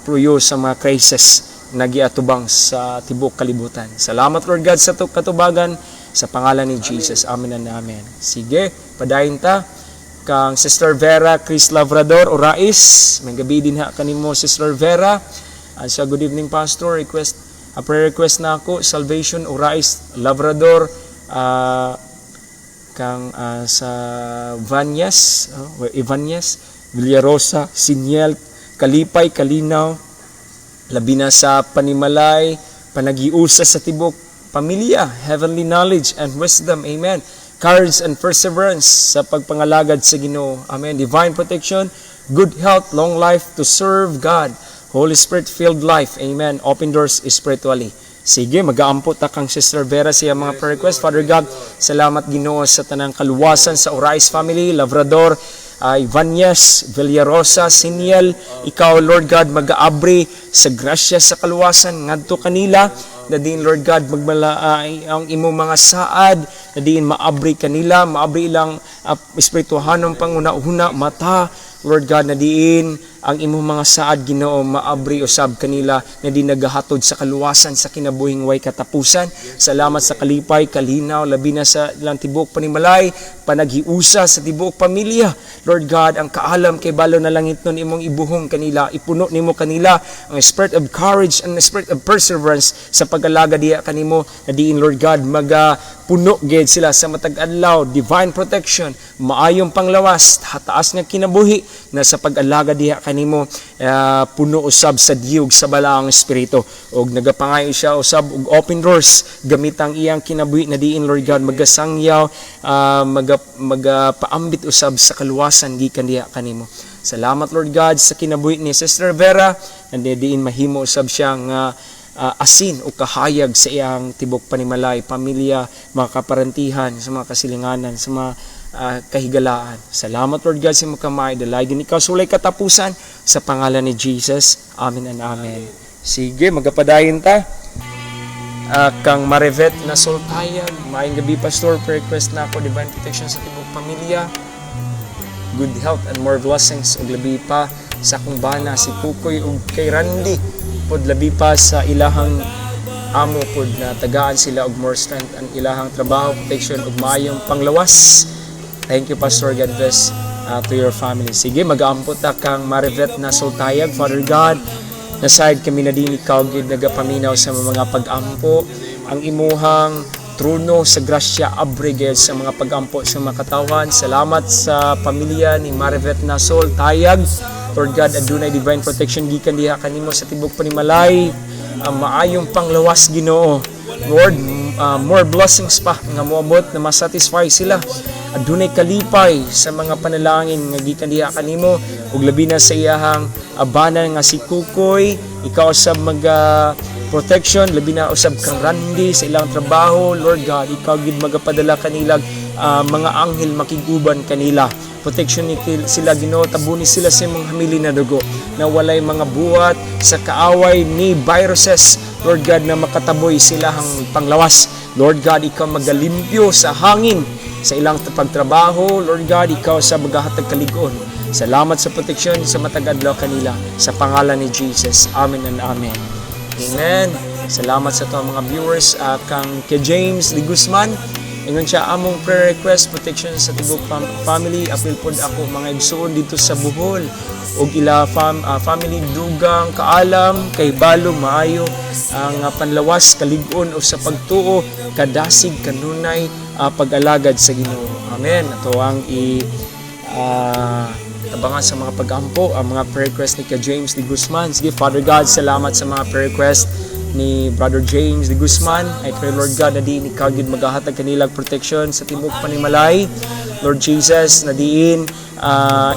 luyo sa mga crisis na giatubang sa tibok kalibutan. Salamat, Lord God, sa katubagan, sa pangalan ni Jesus. Amen and amen. Sige, padayon ta kang Sister Vera Chris Labrador Orais. Maayong gabii dinha kanimo, Sister Vera. And sa "Good evening, Pastor, request a prayer request na ako, salvation Orais Labrador kang sa Vanyas, oh, Ivanyas, Villarosa, Siniel, Kalipay, Kalinaw, labi na sa panimalay, panagiusa sa tibok pamilya, heavenly knowledge and wisdom, amen. Courage and perseverance sa pagpangalagad sa Ginoo. Amen. Divine protection Good health, long life to serve God. Holy Spirit filled life. Amen. Open doors spiritually. Sige, magaampo ta kang Sister Vera sa iyang mga prayer request. Father God, salamat, Ginoo, sa tanang kaluwasan sa Orais family, Labrador, Ibanez, Villarosa, Siniel. Ikaw, Lord God, mag-aabri sa grasya sa kaluwasan ngadto kanila na diin, Lord God, magmala ang imong mga saad na diin maabri kanila, maabri ilang espirituhanong panguna-una, mata, Lord God, na diin ang imong mga saad, Ginoo, maabri usab kanila na di nagahatod sa kaluwasan sa kinabuhing way katapusan. Salamat sa kalipay, kalinaw, labi na sa ilang tibuok panimalay, panaghiusa sa tibuok pamilya. Lord God, ang kaalam kay balo na langit nun imong ibuhong kanila, ipuno nimo kanila ang spirit of courage and the spirit of perseverance sa pag-alaga diha kanimo na diin, Lord God, maga puno gid sila sa matag adlaw, divine protection, maayong panglawas, taas nga kinabuhi na sa pag-alaga diha kanimo, puno usab sa diyog sa balaang espiritu. Og nagapangayo siya usab og open doors gamit ang iyang kinabuhi na diin, Lord God, magasangyaw, magapaambit usab sa kaluwasan gikan diha kanimo. Salamat, Lord God, sa kinabuhi ni Sister Vera na diin mahimo usab siya nga asin o kahayag sa iyang tibok panimalay, pamilya, mga kaparantihan, sa mga kasilinganan, sa mga kahigalaan. Salamat, Lord God, sa imong kamay. Dalaygon ikaw sa walay katapusan sa pangalan ni Jesus. Amen and amen. Sige, magapadayon ta. Kang Marivet na Soltayag, maayong gabi, Pastor, prayer request na ako, divine protection sa tibok pamilya, good health and more blessings, ug labi pa sa akong bana si Kukoy ug kay Randy pod, labi pa sa ilahang amo pod na tagaan sila og more strength ang ilahang trabaho, protection ug maayong panglawas. Thank you, Pastor. God bless to your family. Sige, mag-aampo ta kang Marivet na Sultayag. Father God, nasayod kami na din ikaw gid nagapaminaw sa mga pag-ampo. Ang imuhang trono sa grasya abre gid sa mga pag-ampo sa mga katawan. Salamat sa pamilya ni Marivet Nasol Tayag. Lord God, adunay divine protection gikan diha kanimo sa tibok panimalay. Ang maayong panglawas, Ginoo. Lord, more blessings pa nga moabot na masatisfy sila. Adunay kalipay sa mga panalangin nga gikan diha kanimo ug labi na sa iyahang abanan nga si Kukoy, ikaw sa mga protection, labi na usab kang Randy sa ilang trabaho. Lord God, ikaw gid magapadala kanila mga anghel makiguban kanila. Protection ni sila, Ginoo, tabuni sila sa imong hamili na dugo na walay mga buhat sa kaaway ni viruses, Lord God, na makataboy sila ang panglawas. Lord God, ikaw magalimpyo sa hangin sa ilang pagtrabaho. Lord God, ikaw sa magahatag kalig-on. Salamat sa proteksyon sa matag adlaw kanila sa pangalan ni Jesus. Amen and amen. Amen. Salamat sa ato mga viewers, kang kay James Lee Guzman. Ingon siya, among prayer request, protection sa tibok family, apil pod ako mga igsuon dito sa Bohol ug ila family, dugang kaalam kay balo, maayo ang panlawas, kalig-on o sa pagtuo, kadasig, kanunay pag-alagad sa Ginoo. Amen. Ato ang i tabangan sa mga pagampo ang mga prayer request ni ka James de Guzman. Sige, Father God, salamat sa mga prayer request ni Brother James de Guzman. I pray, Lord God, na diin ikaw gyud magahatag kanila protection sa tibok panimalay. Lord Jesus, na diin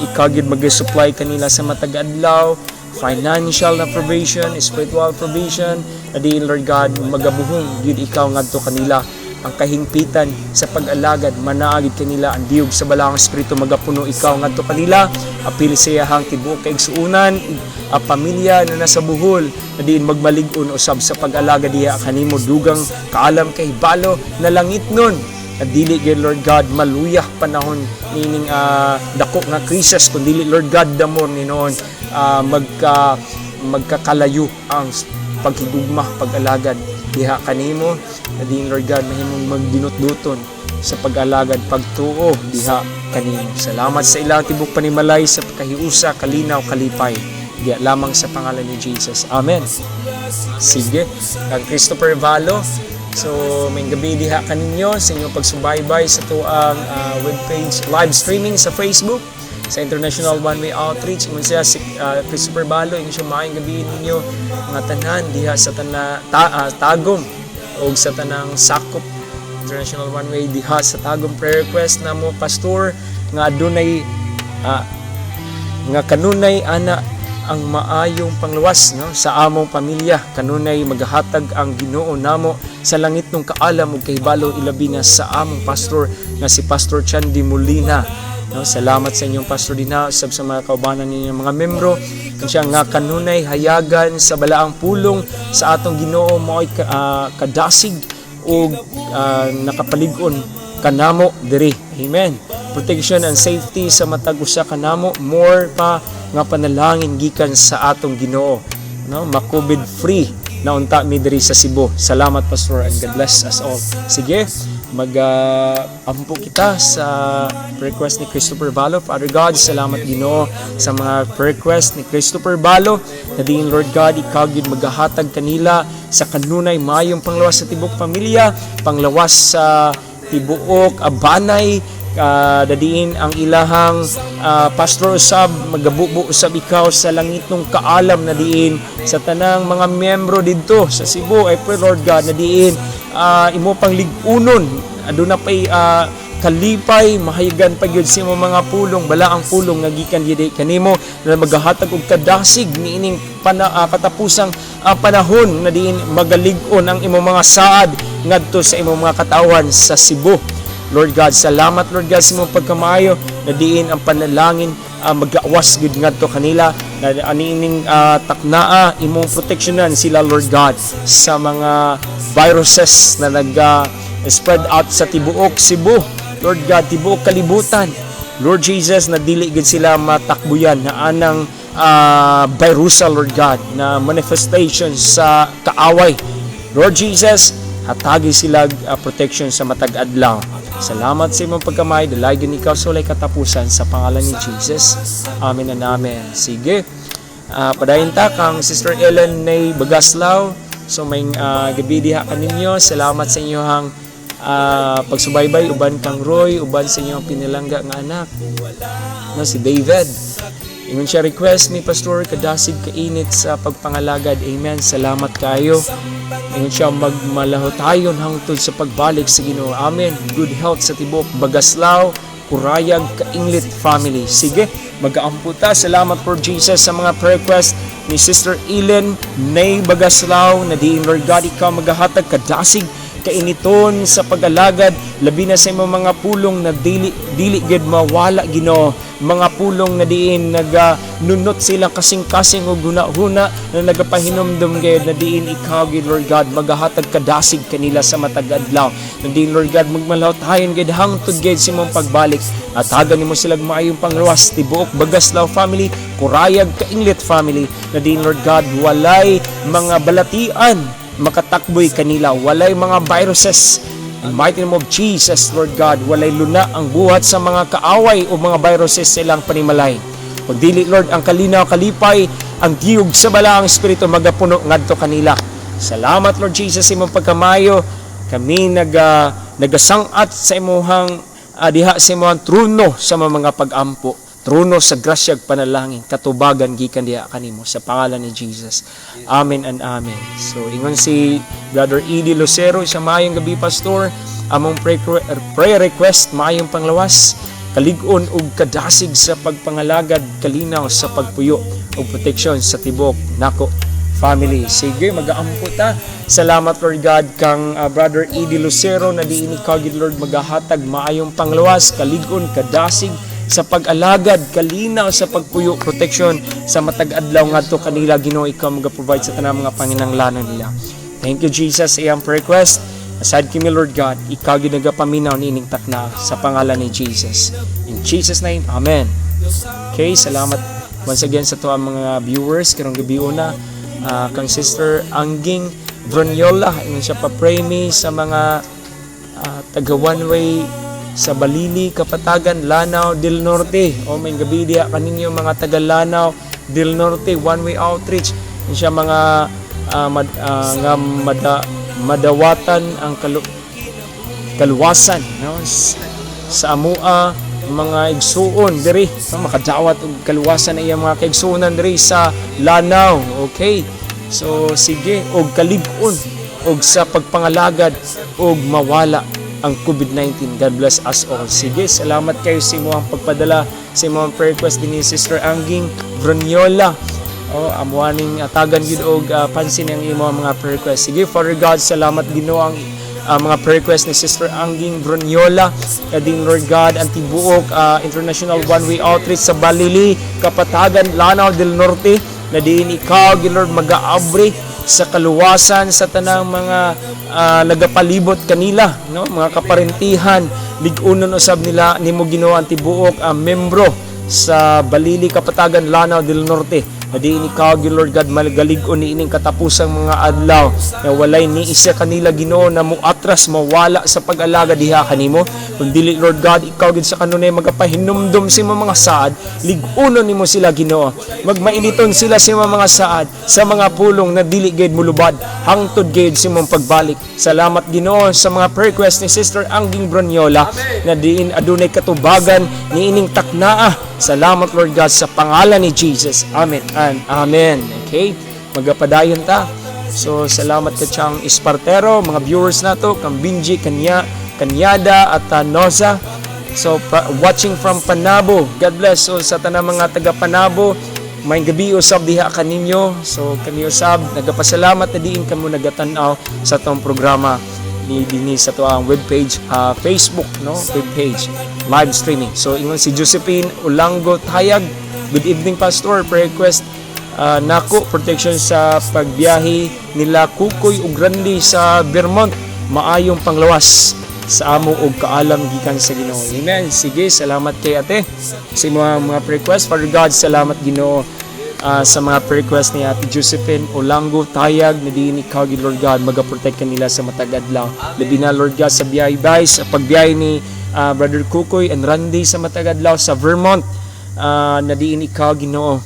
ikaw gyud mag-supply kanila sa matag adlaw, financial na provision, spiritual provision, na diin, Lord God, magabuhong gyud ikaw ngadto kanila ang kahingpitan sa pag-alagad, manaagid kanila ang diyog sa balaang espiritu, magapuno ikaw ngadto kanila, apil sa iyahang tibuok kaigsuonan, ang pamilya na nasa Bohol na diin magmalig-on usab sa pag-alagad diha kanimo, dugang kaalam kay balo na langit nun na dili gyud, Lord God, maluya panahon nining dako nga krisis, kun dili, Lord God, damor ni noon magkakalayo ang paghigugma, pag-alagad diha kanimo, na diin, Lord God, mahimong magdinutduton sa pag-alagad, pagtuo diha kanimo. Salamat sa ilang tibok panimalay sa kahiusa, kalinaw, kalipay diha lamang sa pangalan ni Jesus. Amen. Sige, kang Christopher Valo. So, maayong gabi diha kaninyo sa inyong pagsubaybay sa tuang webpage live streaming sa Facebook sa International One Way Outreach. Ingon siya si Christopher Balo, ingon siya, maayong gabi ninyo mga tanan diha sa Tagum o sa tanang sakop International One Way diha sa Tagum. Prayer request namo, Pastor, nga adunay Nga kanunay ana ang maayong pangluwas, no, sa among pamilya. Kanunay magahatag ang Ginoo namo sa langit ng kaalam ug kahibalo, ilabi na sa among pastor nga si Pastor Chandy Molina, no? Salamat sa inyong pastor dinha, sab sa mga kaubanan ninyong mga membro. Kung siya nga kanunay hayagan sa balaang pulong sa atong Ginoo, mao'y kadasig ug nakapalig-on kanamo diri. Amen. Protection and safety sa matag usa kanamo, more pa nga panalangin gikan sa atong Ginoo. No, ma-COVID free na unta mi diri sa Cebu. Salamat, Pastor, and God bless us all. Sige, mag ampo kita sa request ni Christopher Balo. Father God, salamat, Ginoo, sa mga request ni Christopher Balo na diin, Lord God, ikaw gyud magahatag kanila sa kanunay mayong panglawas sa tibok pamilya, panglawas sa tibuok abanay, dadiin ang ilahang pastor usab, magabubo usab ikaw sa langitnong kaalam na diin sa tanang mga miyembro didto sa Cebu. I pray, Lord God, na diin imo pang lig-unon, aduna pay kalipay, mahayagan pa gyud sa imong mga pulong, balaang pulong nga gikan gyud kanimo na magahatag og kadasig niining katapusang panahon na diin magalig-on ang imong mga saad ngadto sa imong mga katawhan sa Cebu. Lord God, salamat, Lord God, sa imong pagkamaayo na diin ang panalangin magawas gud ngadto kanila na aniining taknaa, imong proteksyonan sila, Lord God, sa mga viruses na nag spread out sa tibuok Cebu. Lord God, tibuok kalibutan. Lord Jesus, na dili gid sila matakbuyan na anang virusa, Lord God, na manifestation sa kaaway. Lord Jesus, hatagi sila protection sa matag adlaw. Salamat sa imong pagkamay, dalaygon ikaw sa walay katapusan, sa pangalan ni Jesus. Amen and amen. Sige. Padayon ta kang Sister Ellen Nay Bagaslaw. So may gabi diha kaninyo. Salamat sa inyong pagsubaybay uban kang Roy, uban sa inyong pinilangga nga anak, no, si David. Ingon siya, request ni Pastor, kadasig kainit sa pagpangalagad. Amen. Salamat kayo. Ingon siya, magmalahotayon hangtod sa pagbalik sa Ginoo. Amen. Good health sa tibok Bagaslaw, Kurayag, Kainglit family. Sige, mag-aampo ta. Salamat for Jesus sa mga prayer request ni Sister Ellen Nay Bagaslaw na diin, Lord God, ikaw magahatag kadasig kainiton sa pag-alagad, labi na sa imong mga pulong na dili dili gid mawala, Ginoo, mga pulong na diin naga nunot silang kasing-kasing ug huna-huna na nagapahinumdum gayud na diin ikaw gid, Lord God, magahatag kadasig kanila sa matag adlaw, na diin, Lord God, magmalawtayon gid hangtod gid sa imong pagbalik. At hagan nimo sila maayong pangluwas, tibuok Bagaslaw family, Kurayag Kainglit family, na diin, Lord God, walay mga balatian makatakboy kanila, walay mga viruses. In mighty name of Jesus, Lord God, walay luna ang buhat sa mga kaaway o mga viruses sa ilang panimalay. Kung dili, Lord, ang kalinaw, kalipay, ang giyog sa balaang espiritu magapuno ngadto kanila. Salamat, Lord Jesus, sa imong pagkamayo. Kami nagasangat sa imuhang diha sa imong trono sa mga pag-ampo. Trono sa grasyag panalangin, katubagan gikan diha kanimo sa pangalan ni Jesus. Amen and amen. So ingon si Brother Edie Lucero sa maayong gabi, Pastor. Among prayer request, maayong panglawas, kalig-on ug kadasig sa pagpangalagad, kalinaw sa pagpuyo ug protection sa tibok nako family. Sige, magaampo ta. Salamat, Lord God, kang Brother Edie Lucero na diin ikaw gid, Lord, magahatag maayong panglawas, kalig-on, kadasig sa pag-alagad, kalinaw sa pagpuyo, protection sa matag adlaw ngadto kanila. Ginoo, ikaw maga-provide sa tanang mga panginanglanon nila. Thank you, Jesus, sa iyang prayer request. Aside kami, Lord God, ikaw gid nagapaminaw niining takna sa pangalan ni Jesus. In Jesus' name, Amen. Okay, salamat once again sa to ang mga viewers karong gabi una, kang Sister Angging Bronyola, ingon siya, pa-pray me sa mga taga one way sa Balili, Kapatagan, Lanao del Norte. O may gabi diha kaninyo mga taga Lanao del Norte, one way outreach. Ingon siya mga nga madawatan ang kaluwasan, no, sa amua mga igsuon diri, no, makadawat og kaluwasan ang iyang mga kaigsuonan diri sa Lanao. Okay, so sige, og kalig-on og sa pagpangalagad og mawala. ang COVID-19. God bless us all. Sige, salamat kayo sa imong pagpadala sa imong prayer request din ni Sister Angging Bruniola. Oh, amo aning atagan gyud og pansin ang imong mga prayer request. Sige, Father God, salamat Ginoo ang mga prayer request ni Sister Angging Bruniola, kading Lord God ang tibuok International One Way Outreach sa Balili, Kapatagan, Lanao del Norte, na diin ikaw, Lord, magaabri sa kaluwasan sa tanang mga nagapalibot kanila, no, mga kaparentihan. Lig-unon usab nila nimo, Ginoo, ang tibuok membro sa Balili, Kapatagan, Lanao del Norte, na diin ikaw, Lord God, magalig-on ni ining katapusang mga adlaw na walay ni isa kanila, Ginoo, na muatras, mawala sa pag-alaga diha kanimo, kun dili, Lord God, ikaw gid sa kanunay magapahinumdum sa imong mga saad. Lig-unon nimo sila, Ginoo. Magmainiton sila sa imong mga saad, sa mga pulong na dili gid mulubad hangtod gid sa imong pagbalik. Salamat, Ginoo, sa mga prayer request ni Sister Angging Bronyola na diin adunay katubagan ni ining taknaa. Salamat, Lord God, sa pangalan ni Jesus. Amen and amen. Okay, magapadayon ta. So salamat ka Chang Espartero, mga viewers nato, kang Binji, Kanya, Kanyada at Noza. So watching from Panabo. God bless. So sa tanang mga taga Panabo, may gabi usab diha kaninyo. So kami usab nagapasalamat na diin kamo nagatan-aw sa atong programa ni dinhi sa atoang webpage, Facebook, no, webpage live streaming. So ingon si Josephine Ulango Tayag, "Good evening, Pastor. Prayer request nako, protection sa pagbiyahe nila Kukoy ug Randy sa Vermont, maayong panglawas sa amo og kaalam gikan sa Ginoo." Amen. Sige, salamat kay ate sa imong mga prayer request. Father God, salamat, Ginoo, sa mga prayer request ni Ate Josephine Olango Tayag na diin ikaw gid, Lord God, magaprotect kanila sa matag adlaw. Labi na, Lord God, sa biyahe bay sa pagbiyahe ni Brother Kukoy and Randy sa matag adlaw sa Vermont, na diin ikaw, Ginoo,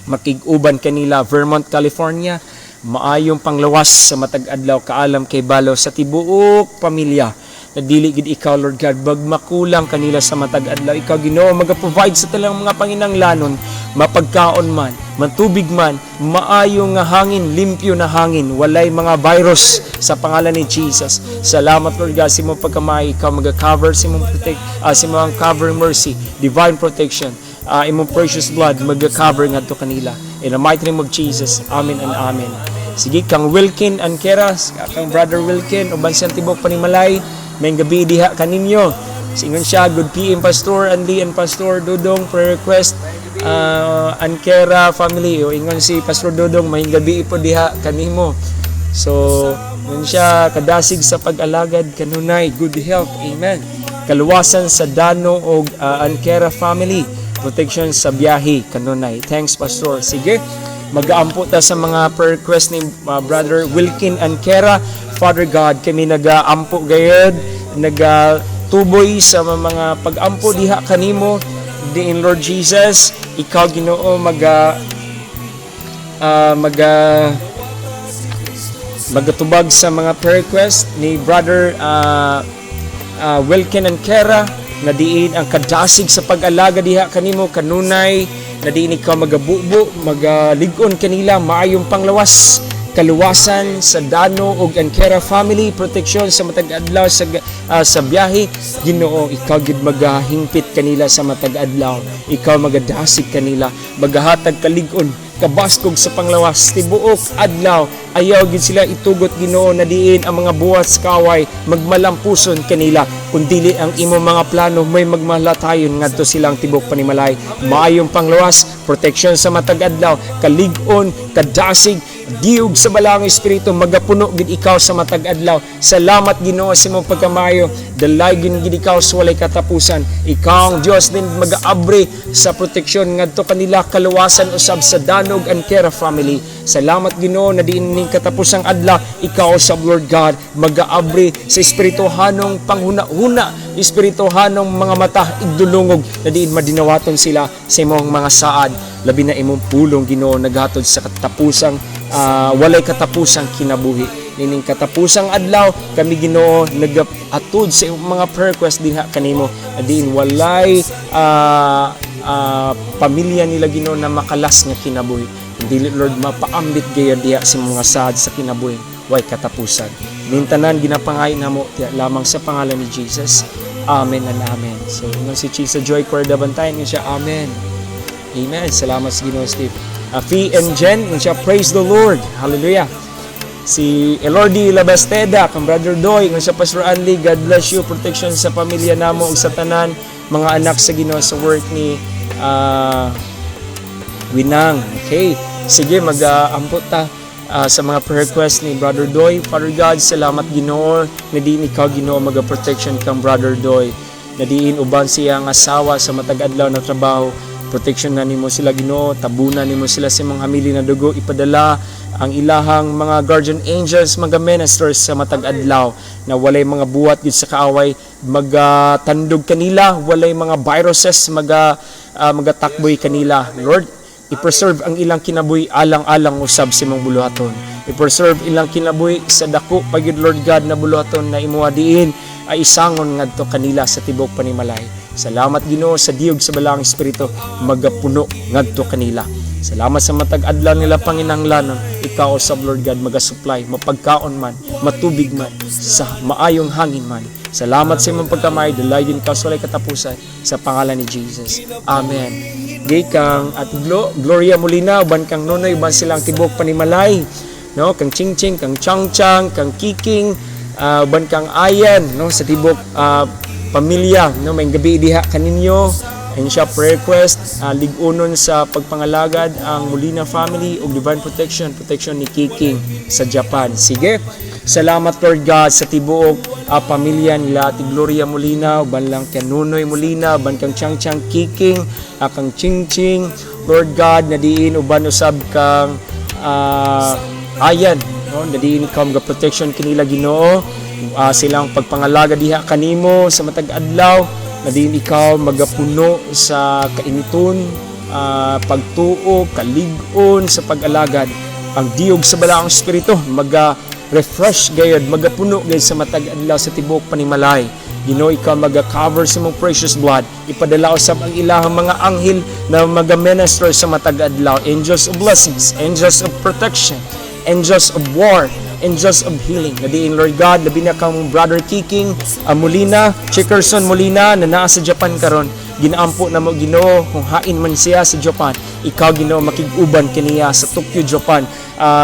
makig-uban kanila, Vermont, California. Maayong panglawas sa matag adlaw, kaalam kay balo sa tibuok pamilya na dili gid ikaw, Lord God, bag makulang kanila sa matag adlaw. Ikaw, Ginoo, maga-provide sa talang mga panginanglanon, mapagkaon man, matubig man, maayo nga hangin, limpyo na hangin, walay mga virus sa pangalan ni Jesus. Salamat, Lord God, sa imong pagkamay. Ikaw maga-cover sa imong protect, sa imong covering mercy, divine protection, imong precious blood maga-cover ngadto kanila. In the mighty name of Jesus, amen and amen. Sige, kang Wilkin Ankeras, kang Brother Wilkin, uban siyang tibok panimalay, may gabi diha kaninyo. Singon siya, "Good PM, Pastor Andy and Pastor Dudong. Prayer request, Ankera family." O ingon si Pastor Dudong, may gabi po diha kanimo. So, ingon siya, kadasig sa pag-alagad kanunay, good health, amen. Kaluwasan sa Dano og Ankera family, protection sa biyahe kanunay. Thanks, Pastor. Sige, magaampo ta sa mga prayer request ni Brother Wilkin Ankera. Father God, kami nagaampo gayud, nagatuboy sa mga pag-ampo diha kanimo diin, Lord Jesus, ikaw, Ginoo, maga magatubag sa mga prayer request ni Brother Wilkin Ankera na diin ang kadasig sa pag-alaga diha kanimo kanunay, na diin ikaw magabubo, magalig-on kanila, maayong panglawas, kaluwasan sa Dano ug Ankera family, protection sa matag adlaw sa biyahe. Ginoo, ikaw gid magahingpit kanila sa matag adlaw. Ikaw magadasig kanila, magahatag kalig-on, kabaskog sa panglawas tibuok adlaw. Ayaw gid sila itugot, Ginoo, na diin ang mga buhat sa kaway magmalampuson kanila, kundili ang imong mga plano may magmalatayon ngadto silang tibok panimalay. Maayong panglawas, protection sa matag adlaw, kalig-on, kadasig, diog sa Balaang Espiritu, magapuno gid ikaw sa matag adlaw. Salamat, Ginoo, sa imong pagkamayo. Dalay gid ikaw sa walay katapusan. Ikaw ang Dios din magaabri sa proteksyon ngadto kanila, kaluwasan usab sa Danog Ankera family. Salamat, Ginoo, na diin ning katapusang adlaw, ikaw usab, Lord God, magaabri sa espirituhanong panghuna-huna, espirituhanong mga mata igdulungog, na diin madinawaton sila sa imong mga saad, labi na imong pulong, Ginoo, naghatod sa katapusang walay katapusang kinabuhi. Nining katapusang adlaw, kami, Ginoo, nagaatod sa imong mga prayer request dinha kanimo na diin walay pamilya nila, Ginoo, na makalas nga kinabuhi. Dili, Lord, mapaambit gayud diha sa mga saad sa kinabuhi way katapusan. Mintanan ginapangayo namo tiya lamang sa pangalan ni Jesus. Amen and amen. So ingon si Chisa Joy Cuerda Bantayan nga siya, amen. Amen. Salamat sa Ginoo, Steve. Fee and Jen, nga siya, praise the Lord. Hallelujah. Si Elordi Labasteda, kang Brother Doy, nga siya, Pastor Andy, God bless you, protection sa pamilya namo ug sa tanan mga anak sa Ginoo sa work ni Winang. Okay. Sige, mag-ampot ta sa mga prayer request ni Brother Doy. Father God, salamat Ginoo na diin ikaw, Ginoo, maga-protection kang Brother Doy. Na diin uban siya ang asawa sa matag adlaw na trabaho. Protection na nimo sila, Ginoo, tabunan nimo sila sa imong hamili na dugo, ipadala ang ilahang mga guardian angels, mga ministers sa matag adlaw na walay mga buhat gid sa kaaway magatandog kanila, walay mga viruses magatakboy kanila. Lord, i-preserve ang ilang kinabuhi alang-alang usab sa imong buluhaton. I-preserve ilang kinabuhi sa dako pa gyud, Lord God, na buluhaton na imuha diin ay isangon ngadto kanila sa tibok panimalay. Salamat, Ginoo, sa diyog sa Balaang Espiritu magapuno ngadto kanila. Salamat sa matag adlaw nila panginahanglanon. Ikaw usab, Lord God, magasupply, mapagkaon man, matubig man, sa maayong hangin man. Salamat sa imong pagkamay, dalayon ka sa walay katapusan sa pangalan ni Jesus. Amen. Gay kang at Gloria Molina, uban kang Nonoy, uban silang tibok panimalay, no? Kang Chingching, kang Changchang, kang Kiking, uban kang Ayan, no? Sa tibok pamilya, no? May gabi diha kaninyo. And siya prayer request, lig-unon sa pagpangalagad ang Molina family ug divine protection, protection ni Kiking sa Japan. Sige. Salamat, Lord God, sa tibuok pamilya nila Ate Gloria Molina, uban lang kang Nunoy Molina, uban kang Chang Chang, Kiking, kang Ching Ching, Lord God, na diin uban usab kang Ayan, no, na diin ikaw mga protection kanila, Ginoo, silang pagpangalaga diha kanimo sa matag adlaw, na diin ikaw magapuno sa kainiton, pagtuo, kalig-on sa pag-alagad. Ang diyog sa Balaang Espiritu maga refresh gayod, magapuno gayod sa matag adlaw sa tibuok panimalay. Ginoo, ikaw maga-cover sa imong precious blood. Ipadala usab ang ilahang mga anghel na maga-minister sa matag adlaw. Angels of blessings, angels of protection, angels of war, angels of healing. Na diin, Lord God, labi na kang Brother Kiking Molina, Chickerson Molina, na naa sa Japan karon. Ginaampo na mo, Ginoo, kung hain man siya sa Japan, ikaw, Ginoo, makig-uban kaniya sa Tokyo, Japan.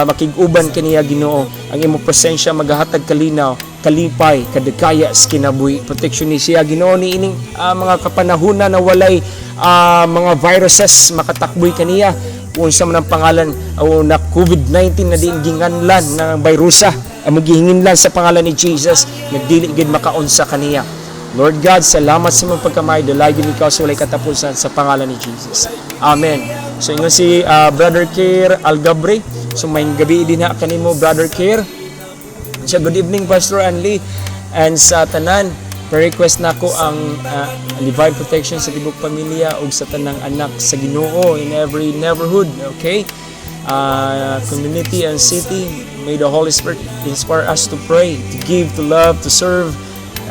Makig-uban kaniya, Ginoo. Ang imong presensya magahatag kalinaw, kalipay, kadagaya sa kinabuhi. Protection ni siya, Ginoo, ni ining mga kapanahunan na walay mga viruses makatakboy kaniya. Kung sa man ang pangalan o na COVID-19 na diin ginganlan ng virusa, ang gihinginlan sa pangalan ni Jesus, nagdili gid makaunsa kaniya. Lord God, salamat sa imong pagkamay, dalayon ikaw sa walay katapusan sa pangalan ni Jesus. Amen. So ingon si Brother Kerr Algabre. So may gabi din na kanimo, Brother Kerr. Siya, good evening, Pastor Anli and sa tanan. Request nako ang divine protection sa tibok pamilya ug sa tanang anak sa Ginoo in every neighborhood, okay? Community and city, may the Holy Spirit inspire us to pray, to give, to love, to serve,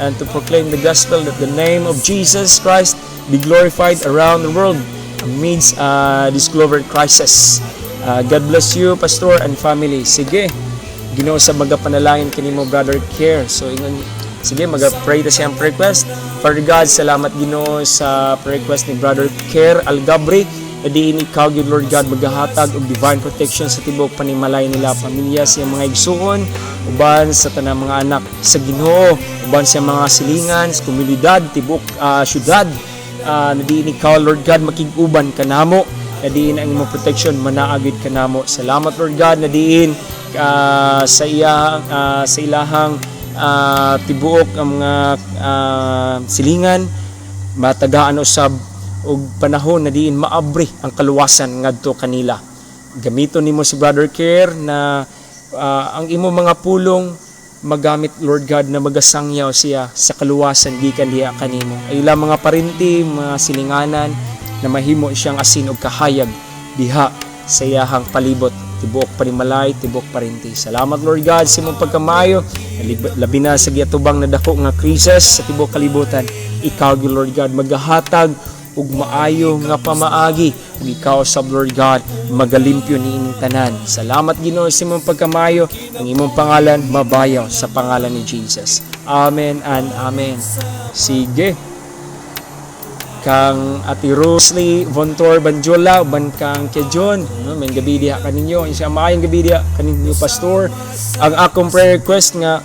and to proclaim the gospel, that the name of Jesus Christ be glorified around the world amidst this global crisis. God bless you, Pastor and family. Sige, Ginoo sa magapanalangin kanimo, Brother Care. So ingon, sige, maga-pray ta siyang prayer request. Father God, salamat, Ginoo, sa prayer request ni Brother Care Algabri. Na diin ikaw gyud, Lord God, magahatag og divine protection sa tibuok panimalay nila, pamilya, sa iyang mga igsuon, uban sa tanang mga anak sa Ginoo, uban sa mga silingan, sa komunidad, tibuok syudad, na diin ikaw, Lord God, makig-uban kanamo, na diin ang imong protection manaagid kanamo. Salamat, Lord God, na diin sa ilahang tibuok ang mga silingan matagaan usab og panahon na diin maabri ang kaluwasan ngadto kanila. Gamiton nimo si Brother Care na ang imo mga pulong magamit, Lord God, na magasangyaw siya sa kaluwasan gikan diha kanimo. Ay ilang mga parinti, mga silinganan, na mahimo siyang asin og kahayag diha sa iyahang palibot, tibuok panimalay, tibuok parinti. Salamat, Lord God, sa imong pagkamayo, labi na sa giatubang na dako nga krisis sa tibuok kalibutan. Ikaw gyud, Lord God, magahatag ug maayo nga pamaagi, ug ikaw sab, Lord God, magalimpyo niining tanan. Salamat, Ginoo, sa imong pagkamayo. Ang imong pangalan mabayaw sa pangalan ni Jesus. Amen and amen. Sige, kang Ate Rosalie Vontor Banjola uban kang Kejon, no, may gabi diha kaninyo. Isa maayong gabi diha kaninyo, Pastor. Ang akong prayer request nga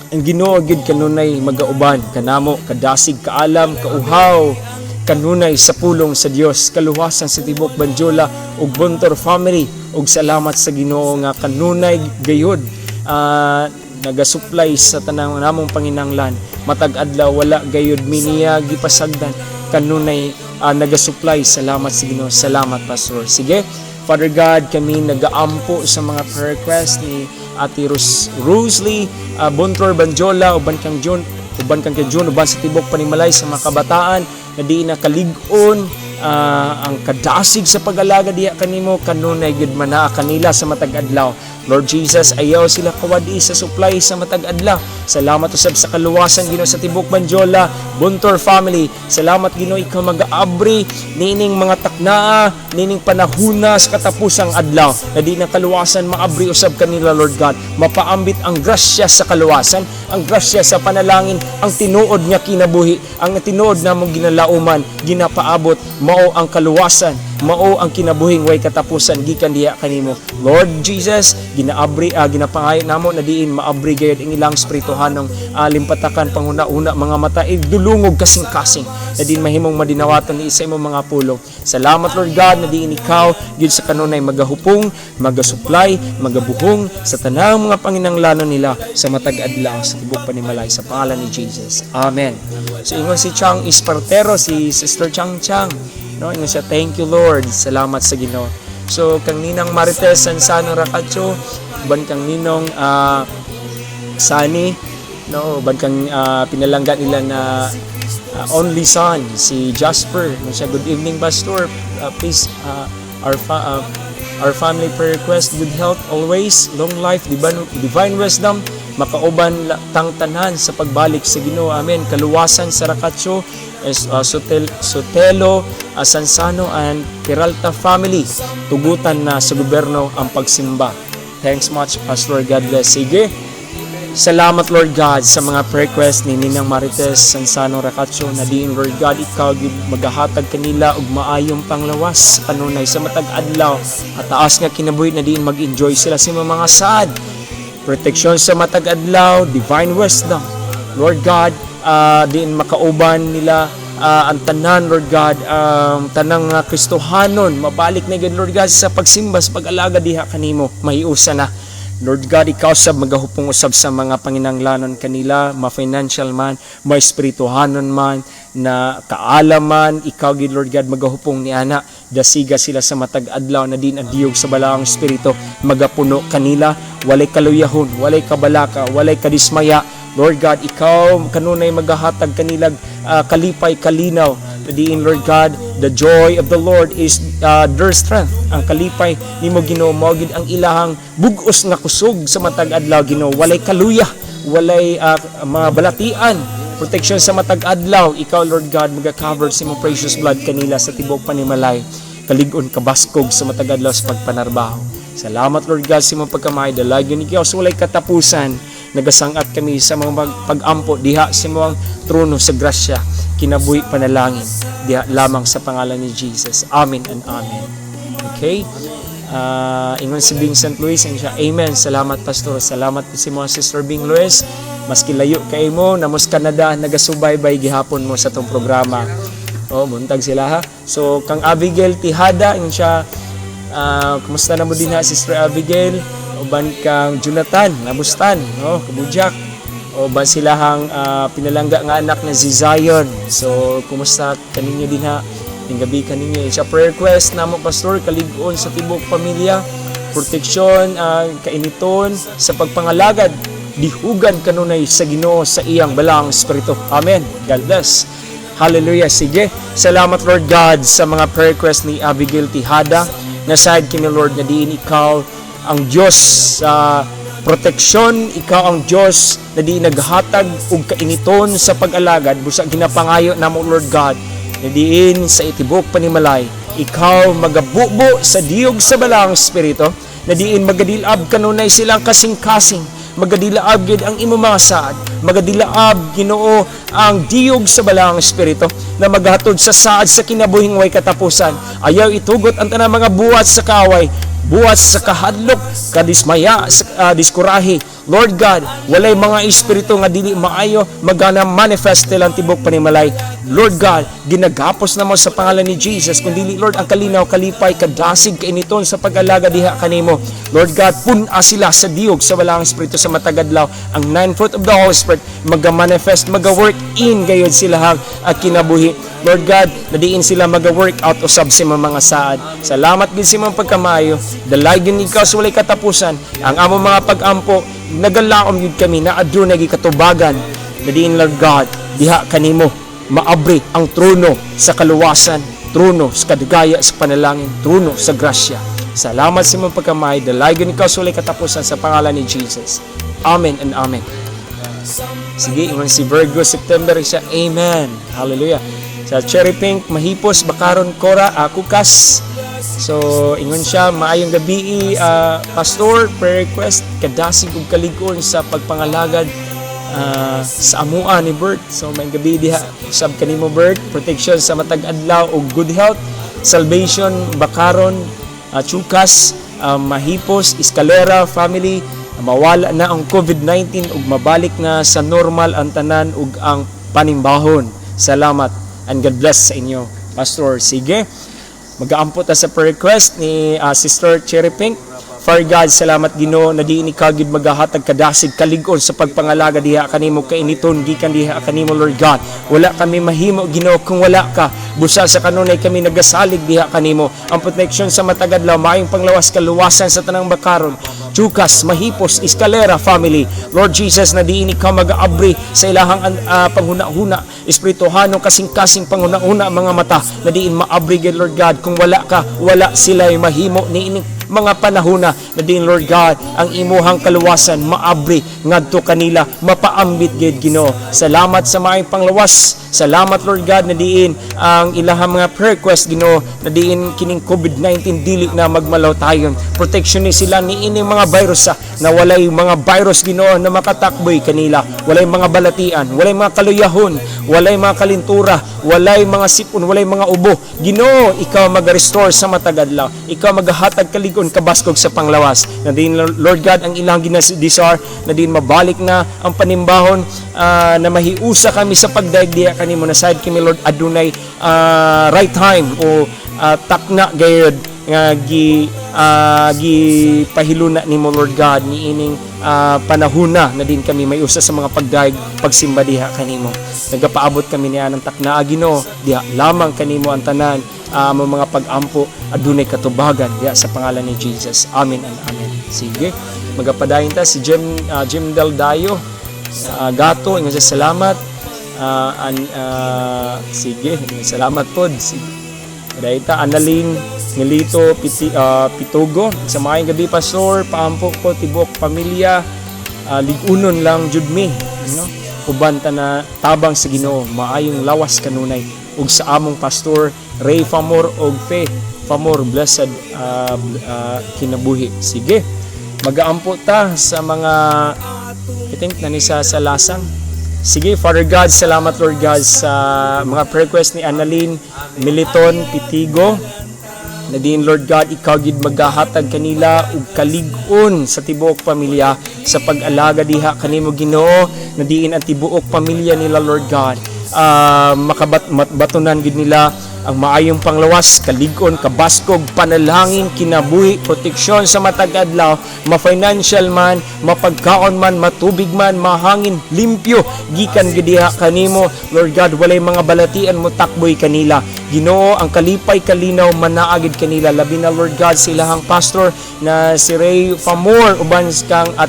ang Ginoo gyud kanunay magauban kanamo, kadasig, kaalam, kauhaw kanunay sa pulong sa Dios, kaluwasan sa tibok Banjola ug Vontor family, ug salamat sa Ginoo nga kanunay gayud nagasupply sa tanang namong panginanglan matag adlaw. Wala gayud mi niya gipasagdan, kanunay nagasupply. Salamat sa Ginoo. Salamat, Pastor. Sige. Father God, kami nagaampo sa mga prayer request ni Ate Rosalie Bontor Banjola uban kang John, uban kang kay John, uban sa tibok panimalay, sa mga kabataan na di na kalig-on ang kadasig sa pag-alaga diha kanimo, kanunay gid manaa kanila sa matag adlaw. Lord Jesus, ayaw sila kawad-i sa supply sa matag adlaw. Salamat usab sa kaluwasan, Ginoo, sa tibok Banjola, Buntor family. Salamat, Ginoo, ikaw mag-aabri niining mga taknaa, niining panahuna sa katapusang adlaw. Na di na kaluwasan maabri usab kanila, Lord God. Mapaambit ang grasya sa kaluwasan, ang grasya sa panalangin, ang tinuod nga kinabuhi, ang tinuod namong ginalauman, ginapaabot, mao ang kaluwasan, mao ang kinabuhing way katapusan gikan diha kanimo. Lord Jesus, ginaabri, ginapangayo namo na diin maabri gayud ang ilang espirituhanong limpatakan, panghuna-una, mga mata dulungog, kasing-kasing na diin mahimong madinawaton ni sa imong mga pulong. Salamat, Lord God, na diin ikaw gyud sa kanunay magahupong, magasupply, magabuhong sa tanang mga panginanglanon nila sa matag adlaw sa tibok panimalay sa pangalan ni Jesus. Amen. So ingon si Chang Espartero, si Sister Chang Chang, no, ingon siya, "Thank you, Lord." Salamat sa Ginoo. So kang Ninang Marites Sansano Rakacho, uban kang Ninong Sani, no, uban kang pinalangga nila na only son, si Jasper. No siya, "Good evening, Pastor. Please, our family prayer request, good health always, long life, divine wisdom, makauban tang tanan sa pagbalik sa Ginoo. Amen. Kaluwasan sa Rakacho, Sotelo, Sansano and Peralta family. Tugutan na sa gobyerno ang pagsimba. Thanks much, Pastor. God bless." Sige. Salamat, Lord God, sa mga prayer request ni Ninang Marites Sansano Racacho na diin, Lord God, ikaw gyud magahatag kanila og maayong panglawas sa kanunay sa matag adlaw at taas nga kinabuhi na diin mag-enjoy sila sa mga saad, proteksyon sa matag adlaw, divine wisdom. Lord God, diin makauban nila ang tanan, Lord God, tanang Kristohanon, mabalik na gyud, Lord God, sa pagsimba, sa pag-alaga diha kanimo, mahiusa na. Lord God, ikaw sab magahupong usab sa mga panginanglanon kanila, ma-financial man, ma-espirituhanon man, na kaalaman, ikaw gid, Lord God, magahupong ni ana, dasiga sila sa matag adlaw na din ang diyog sa balaang espiritu magapuno kanila, walay kaluyahon, walay kabalaka, walay kadismaya. Lord God, ikaw kanunay magahatag kanilag kalipay, kalinaw. Diin, Lord God, the joy of the Lord is their strength. Ang kalipay nimo, Ginoo, mao gid ang ilahang bug-os nga kusog sa matag adlaw, Ginoo. Walay kaluya, walay mga balatian. Protection sa matag adlaw. Ikaw, Lord God, maga-cover sa imong precious blood kanila sa tibok panimalay. Kalig-on, kabaskog sa matag adlaw sa pagpanarbaho. Salamat, Lord God, sa imong pagkamay. Dalag yun ikaw sa walay katapusan. Nagasangat kami sa mga pag-ampo diha sa imong trono sa grasya. Kinabuhi, panalangin diha lamang sa pangalan ni Jesus. Amen and amen. Okay? Ingon si Bing St. Louis, ingon siya, "Amen. Salamat, Pastor." Salamat si mga Sister Bing Luis. Maski layo kay mo, namos Canada, nagasubaybay gihapon mo sa tong programa. Oh, buntag sila ha. So, kang Abigail Tihada, ingon siya, "Kumusta na mo din ha, Sister Abigail?" Uban kang Jonathan, Nabustan, no, kabujak. Uban silahang pinalangga nga anak na si Zion. So, kumusta kaninyo din ha? Ning gabi kaninyo. Siya, "Prayer request namo, Pastor, kalig-on sa tibok pamilya, proteksyon, kainiton sa pagpangalagad, dihugan kanunay sa Ginoo sa iyang balaang espiritu. Amen. God bless. Hallelujah. Sige. Salamat, Lord God, sa mga prayer request ni Abigail Tihada. Nasayad kami, Lord, na diin ikaw ang Diyos sa proteksyon, ikaw ang Diyos na di naghatag og kainiton sa pag-alagad. Busa ginapangayo namo, Lord God, Na diin sa itibok panimalay, ikaw magabubo sa diyog sa Balaang Espiritu, na diin magadilab kanunay silang kasing-kasing, magadilaab gid ang imo mga saad, magadilaab, Ginoo, ang diyog sa Balaang Espiritu na maghatod sa saad sa kinabuhing way katapusan. Ayaw itugot ang tanang mga buhat sa kaaway, buhat sa kahadlok, kadismaya, sa diskurahe. Lord God, walay mga espiritu nga dili maayo magana manifest lang tibok panimalay. Lord God, ginagapos na mo sa pangalan ni Jesus, kung dili, Lord, ang kalinaw, kalipay, kadasig, kainiton sa pag-alaga diha kanimo. Lord God, pun-a sila sa diyog sa Balaang Espiritu sa matag adlaw. Ang nine fruit of the Holy Spirit maga-manifest, maga-work in gayod sila at kinabuhi. Lord God, nadiin sila maga-work out usab sa imong mga saad. Salamat gid sa imong pagkamaayo. Dalaygon ikaw sa walay katapusan. Ang among mga pag-ampo, nagalaom yun kami na adunay gikatubagan. Nadiin, Lord God, diha kanimo maabri ang trono sa kaluwasan, trono sa kadugaya sa panalangin, trono sa grasya. Salamat sa imong pagkamaayo. Dalaygon ikaw sa walay katapusan sa pangalan ni Jesus. Amen and amen. Sige, ingon si Virgo September siya. Amen. Hallelujah. Sa Cherry Pink, Mahipos, Bakaron, Cora, Kukas. So, ingon siya, "Maayong gabi, Pastor, prayer request, kadasig ug kalig-on sa pagpangalagad sa amua ni Bert." So, maayong gabi diha, sab kanimo, Bert, protection sa matag adlaw ug good health, salvation, Bakaron, Chukas, Mahipos, Escalera, family, mawala na ang COVID-19 ug mabalik na sa normal ang tanan ug ang panimbahon. Salamat and God bless sa inyo, Pastor. Sige. Magaampo ta sa prayer request ni Sister Cherry Pink. Father God, salamat, Ginoo, na diin ikaw gid magahatag kadasig, kalig-on sa pagpangalaga diha kanimo, kainiton gikan diha kanimo, Lord God. Wala kami mahimo, Ginoo, kung wala ka. Busa sa kanunay kami nagasalig diha kanimo. Ang protection sa matag adlaw, maayong panglawas, kaluwasan sa tanang Bakaron, Chukas, Mahipos, Escalera family. Lord Jesus, na diin ikaw mag-aabri sa ilahang panghuna-huna, espirituhano, kasing-kasing, panghuna-huna, mga mata, na diin maabri gid, Lord God, kung wala ka, wala sila mahimo ni mga panahona, na diin, Lord God, ang imuhang kaluwasan maabri ngadto kanila, mapaambit gid, Ginoo. Salamat sa maayong panglawas. Salamat, Lord God, na diin ang ilahang mga prayer request, Ginoo, na diin kining COVID-19 dili na magmalawtayon. Protection ni sila ni ining mga virus na walay mga virus, Ginoo, na makatakboy kanila. Walay mga balatian, walay mga kaluyahon, walay mga kalintura, walay mga sipon, walay mga ubo. Ginoo, ikaw mag-restore sa matag adlaw. Ikaw magahatag kalig-on, kabaskog sa panglawas. Na diin, Lord God, ang ilang ginas-desire na diin mabalik na ang panimbahon, na mahiusa kami sa pagdayeg diha kanimo na side kami, Lord, adunay right time o takna gayud nga gi pahiluna nimo, Lord God, niining panahona na din kami may usa sa mga pagdayeg, pagsimba diha kanimo. Nagapaabot kami niya ng takna, Ginoo, diha lamang kanimo ang tanan mga pag-ampo adunay katubagan diha sa pangalan ni Jesus. Amen and amen. Sige, magapadayon ta si Jim Del Dayo Gato, ingon siya, salamat. Sige, salamat pod. Sige. Padayon ta Annalyn Nilito Pitugo. Sa "Maayong gabi, Pastor, paampo ko tibok pamilya, ligunon lang jud mi, no? Uban ta na tabang sa Ginoo, maayong lawas kanunay ug sa among pastor Ray Famor og Fe Famor, blessed kinabuhi." Sige. Magaampo ta sa mga, I think na ni sa lasang. Sige, Father God, salamat, Lord God, sa mga prayer request ni Annalyn Militon Pitigo. Na din, Lord God, ikaw gid magahatag kanila og kalig-on sa tibuok pamilya sa pag-alaga diha kanimo, Ginoo, na diin ang tibuok pamilya nila, Lord God, makabat batunan gid nila ang maayong panglawas, kalig-on, kabaskog, panalangin, kinabuhi, proteksyon sa matag adlaw, ma-financial man, mapagkaon man, matubig man, mahangin, limpyo, gikan gid diha kanimo, Lord God, walay mga balatian mo takboy kanila. Ginoo, ang kalipay, kalinaw manaagid kanila. Labi na, Lord God, sa ilahang pastor na si Ray Famor uban kang at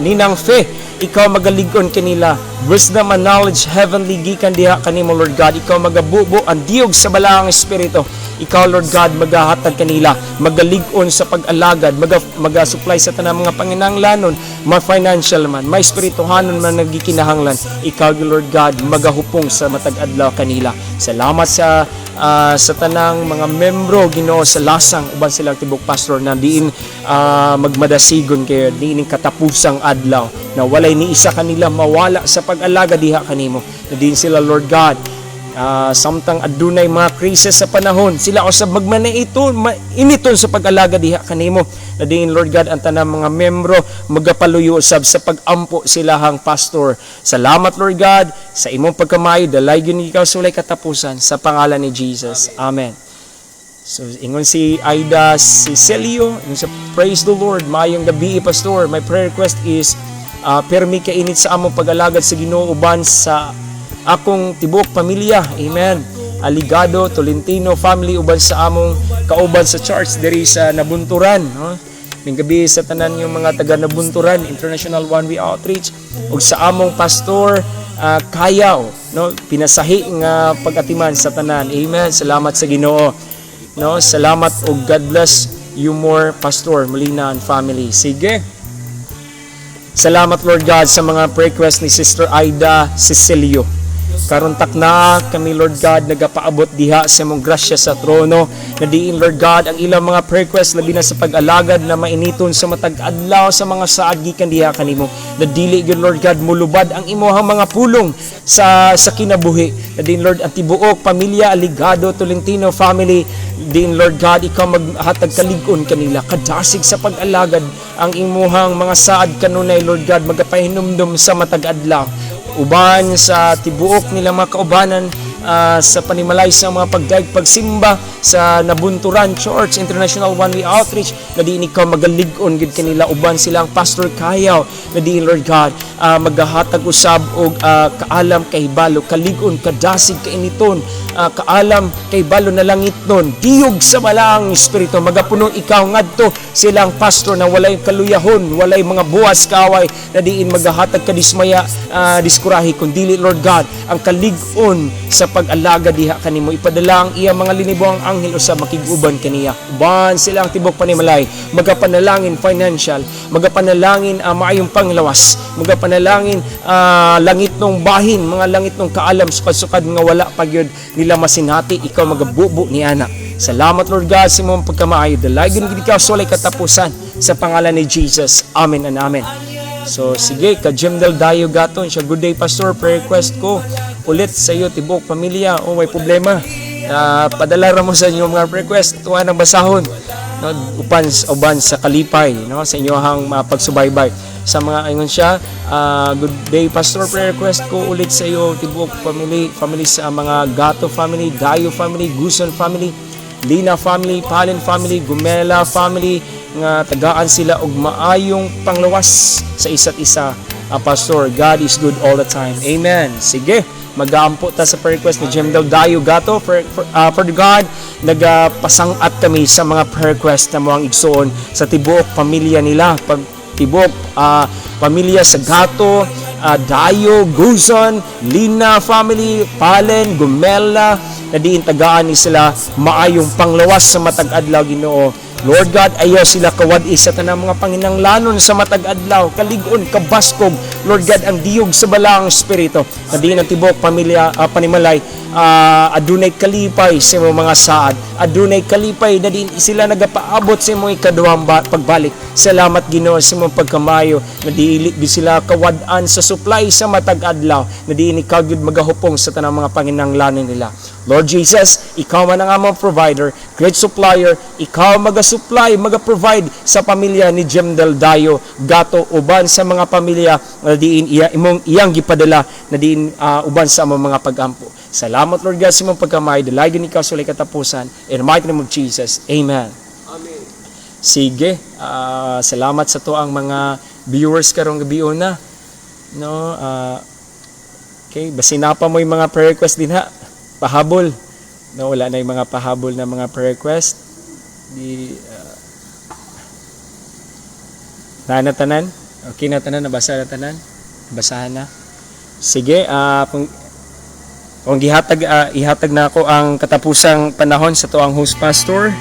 Ninang Fe, ikaw magalig-on kanila. Wisdom and knowledge heavenly gikan diha kanimo, Lord God. Ikaw magabubo ang diyog sa Balaang Espiritu. Ikaw, Lord God, magahatag kanila, magalig-on sa pag-alagad, maga-supply sa tanang mga panginahanglanon, ma financial man, may espirituhanon man nagikinahanglan. Ikaw, Lord God, magahupong sa matag adlaw kanila. Salamat sa tanang mga membro, Ginoo, sa Lasang uban silang tibok pastor na diin magmadasigon kayo diin katapusang adlaw na walay ni isa kanila mawala sa pag-alaga diha kanimo, na diin sila, Lord God, samtang adunay mga krisis sa panahon, sila usab magmanaiton mainiton sa pag-alaga diha kanimo, na diin, Lord God, ang tanang mga membro magapaluyo usab sa pag-ampo silahang pastor. Salamat, Lord God, sa imong pagkamayo. Dalaygon ikaw sa walay katapusan, sa pangalan ni Jesus. Amen. So, ingon si Aida Cecilio, ingon sa, "Praise the Lord, maayong gabi, Pastor. My prayer request is permi kainit sa among pag-alagad sa Ginoo uban sa akong tibuok pamilya." Amen. Aligado, Tolentino family uban sa among kauban sa church diri sa Nabunturan. No? Maayong gabi sa tanan yung mga taga Nabunturan, International One Way Outreach, ug sa among pastor Kayaw, no? Pinasahi nga pag-atiman sa tanan. Amen. Salamat sa Ginoo. No, salamat ug God bless you more, Pastor Molina and family. Sige. Salamat, Lord God, sa mga prayer request ni Sister Aida Cecilio. Karon takna kami, Lord God, nagapaabot diha sa imong grasya sa trono na diin, Lord God, ang ilang mga prayer request, labi na sa pag-alagad na mainiton sa matag adlaw sa mga saad gikan diha kanimo, na dili gyud, Lord God, mulubad ang imong mga pulong sa kinabuhi, na diin, Lord, ang tibuok pamilya Aligado Tolentino family din, Lord God, ikaw maghatag kalig-on kanila, kadasig sa pag-alagad. Ang imuhang mga saad kanunay, Lord God, magapahinumdum sa matag adlaw uban sa tibuok nila mga kaubanan sa panimalay sa mga pagdaig pagsimba sa Nabunturan Church International One Way Outreach, na diin ikaw magalig-on gid kanila uban silang Pastor Kayaw, na diin, Lord God, magahatag usab og kaalam, kahibalo, kalig-on, kadasig, kainiton, kaalam, kahibalo na langit nun diyog sa Balaang Espiritu. Magapuno ikaw ngadto silang pastor na walay kaluyahon, walay mga buwas kaway na diin magahatag kadismaya, diskurahi, kundili, Lord God, ang kalig-on sa pag-alaga diha kanimo. Ipadala ang iya mga linibuang anghel usa makig-uban kaniya uban silang tibok panimalay. Magapanalangin financial, magapanalangin maayong panglawas, magapanalangin langit nung bahin, mga langit nung kaalam, sukad-sukad nga wala pa gyud nila masinati, ikaw magabubo ni ana. Salamat, Lord God, sa imong pagkamaayo. Dalaygon gid ikaw sa walay katapusan, sa pangalan ni Jesus. Amen and amen. So sige, ka Jemdel Dayo Gaton siya. "Good day, Pastor, prayer request ko ulit sa iyo tibok pamilya." Oh, may problema. Padala ra mo sa inyong mga request, tuwa nang basahon, no, upan uban sa kalipay, no, sa inyong mga pagsubaybay. Sa mga ingon siya, "Good day, Pastor, prayer request ko ulit sa iyo tibuok family family sa mga Gato family, Dayo family, Guson family, Lina family, Palin family, Gumela family, nga tagaan sila og maayong panglawas sa isa't isa. Pastor, God is good all the time." Amen. Sige, mag-aampo ta sa prayer request ni Jemdel Dayo Gato for God. Nagapasang-at kami sa mga prayer request na mo ang igsuon sa tibuok pamilya nila. Pag tibuok pamilya sa Gato, Dayo, Guzon, Lina family, Palen, Gumela, na diin tagaan ni sila maayong panglawas sa matag adlaw, Ginoo. Lord God, ayaw sila kawad sa tanang mga panginanglanon sa matag adlaw, kalig-on, kabaskog, Lord God, ang diyog sa Balaang Espiritu. Na diin ang tibuok pamilya panimalay adunay kalipay sa imong mga saad, adunay kalipay na diin sila nagapaabot sa imong ikaduhang pagbalik. Salamat, Ginoo, sa imong pagkamayo na dili gyud sila kawad-an sa supply sa matag adlaw, na diin ikaw gyud magahupong sa tanang mga panginanglanon nila. Lord Jesus, ikaw man ang among provider, great supplier, ikaw maga-supply, maga-provide sa pamilya ni Jemdel Dayo Gato uban sa mga pamilya na diin iya, imong iyang gipadala na diin uban sa among mga pagampo. Salamat, Lord God, sa imong pagkamay. Dalaygon ikaw sa walay katapusan. In the mighty name of Jesus. Amen. Amen. Sige, salamat sa tuang mga viewers karong gabi una. No, okay, basin pa mo yung mga prayer request din ha. Pahabol. No, wala na yung mga pahabol na mga prayer request. Di na tanan. Okay na tanan, nabasa na tanan. Basahan na. Sige, kung Kung gihatag ihatag na ako ang katapusang panahon sa tuang host pastor,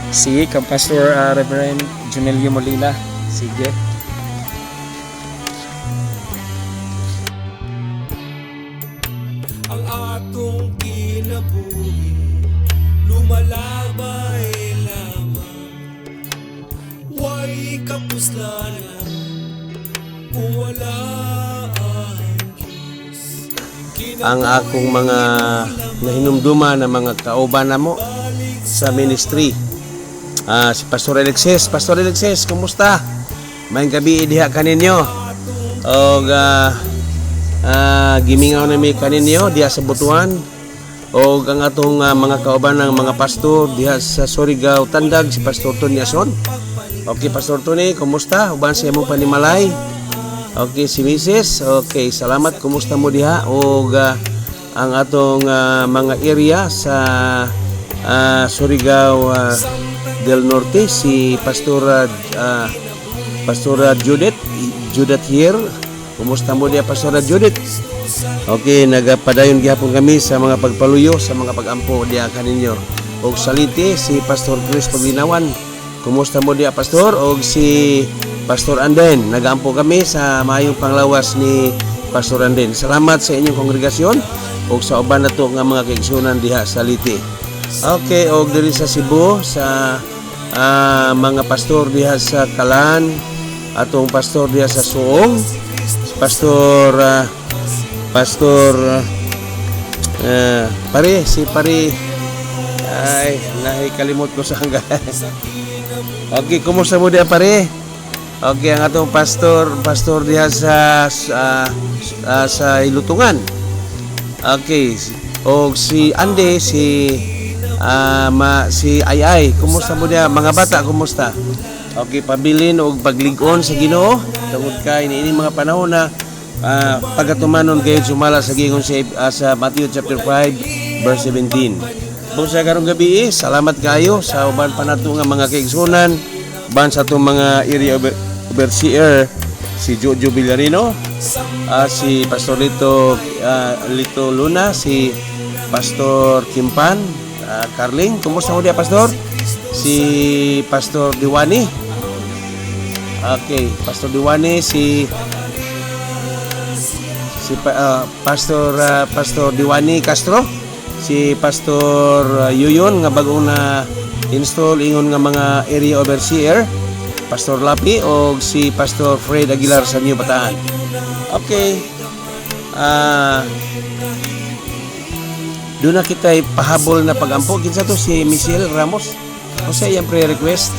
si kang Pastor Reverend Junelio Molina. Sige. Ang atong kinabuhi lumalabay lamang, way kapuslanan kung wala ang Diyos. Ang akong mga nahinumduman na mga kauban namo sa ministry. Si Pastor Alexis. Pastor Alexis, kumusta? Maayong gabii diha kaninyo. Og gimingaw nami kaninyo diha sa Butuan. Og ang atong mga kauban ng mga pastor diha sa Surigao Tandag, si Pastor Tony Ason. Okay, Pastor Tony, kumusta? Uban sa imong panimalay. Okay, si Mrs. Okay, salamat. Kumusta mo diha? Og ang atong mga area sa Surigao del Norte, si Pastora Judith, Judith here. Kumusta mo diha, Pastora Judith? Okay, nagapadayon gihapon kami sa mga pagpaluyo, sa mga pagampo diha kaninyo. Og salite si Pastor Chris Paglinawan. Kumusta mo diha, Pastor? Og si Pastor Anden, nagampo kami sa maayong panglawas ni Pastor Anden. Salamat sa inyong kongregasyon og sa uban nato nga mga kaigsuonan diha sa Leyte. Okay, og diri sa Cebu sa mga pastor diha sa Kalan, atong pastor diha sa Suong, si Pastor pare, si pare, ay, nahikalimot ko sa hangga. Okay, kumusta mo diha, pare? Okay, ang atong pastor diha sa Ilutungan. Okay, og si Ande, si Ay Ay, kumusta mo diha? Mga bata, kumusta? Okay, pabilin og paglig-on sa Ginoo tungod kay niini mga panahon na pagatumanon gayud sumala sa giingon sa Matthew chapter 5 verse 17. Busa karong gabi, salamat kayo sa uban pa nato nga mga kaigsunan, uban sa atong mga area overseer, si Jojo Villarino, si Pastor Lito Luna, si Pastor Kimpan, Carling, kumusta mo diya, Pastor? Si Pastor Diwani. Okay, Pastor Diwani, si si Pastor Diwani Castro, si Pastor Yuyon nga bagong na install ingon nga mga area overseer, Pastor Lapi o si Pastor Fred Aguilar sa New Bataan. Okay. Doon na kita pahabol na pagampo. Kinsa to, si Michelle Ramos? O sa iyang prayer request?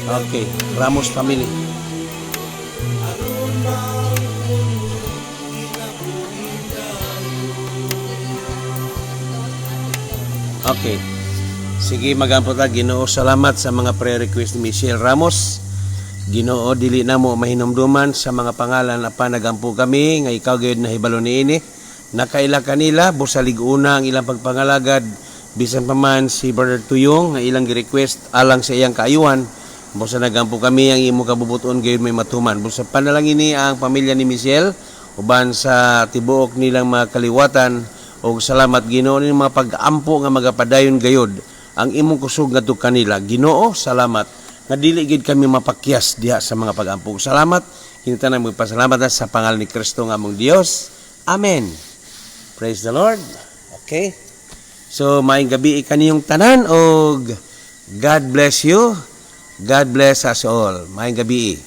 Okay, Ramos family. Okay. Sige, magampo ta. Ginoo, salamat sa mga prayer request ni Michelle Ramos. Ginoo, dili na mo mahinumduman sa mga pangalan apan nagampo kami nga ikaw gayud nahibalo niini. Nakaila kanila busa lig-una ang ilang pagpangalagad, bisan pa man si Brother Tuyong nga ilang gi-request alang sa iyang kaayuhan. Busa nagampo kami ang imo kabubuton gayud may matuman. Busa panalangin ni ang pamilya ni Michelle uban sa tibuok nilang mga kaliwatan og salamat, Ginoo, ning mga pag-ampo nga magapadayon gayud ang imong kusog ngadto kanila. Ginoo, salamat nga dili gid kami mapakyas diha sa mga pag-ampo. Salamat kini tanan, magpasalamat sa pangalan ni Kristo nga among Dios. Amen. Praise the Lord. Okay. So maayong gabi kaniyong tanan og God bless you. God bless us all. Maayong gabi.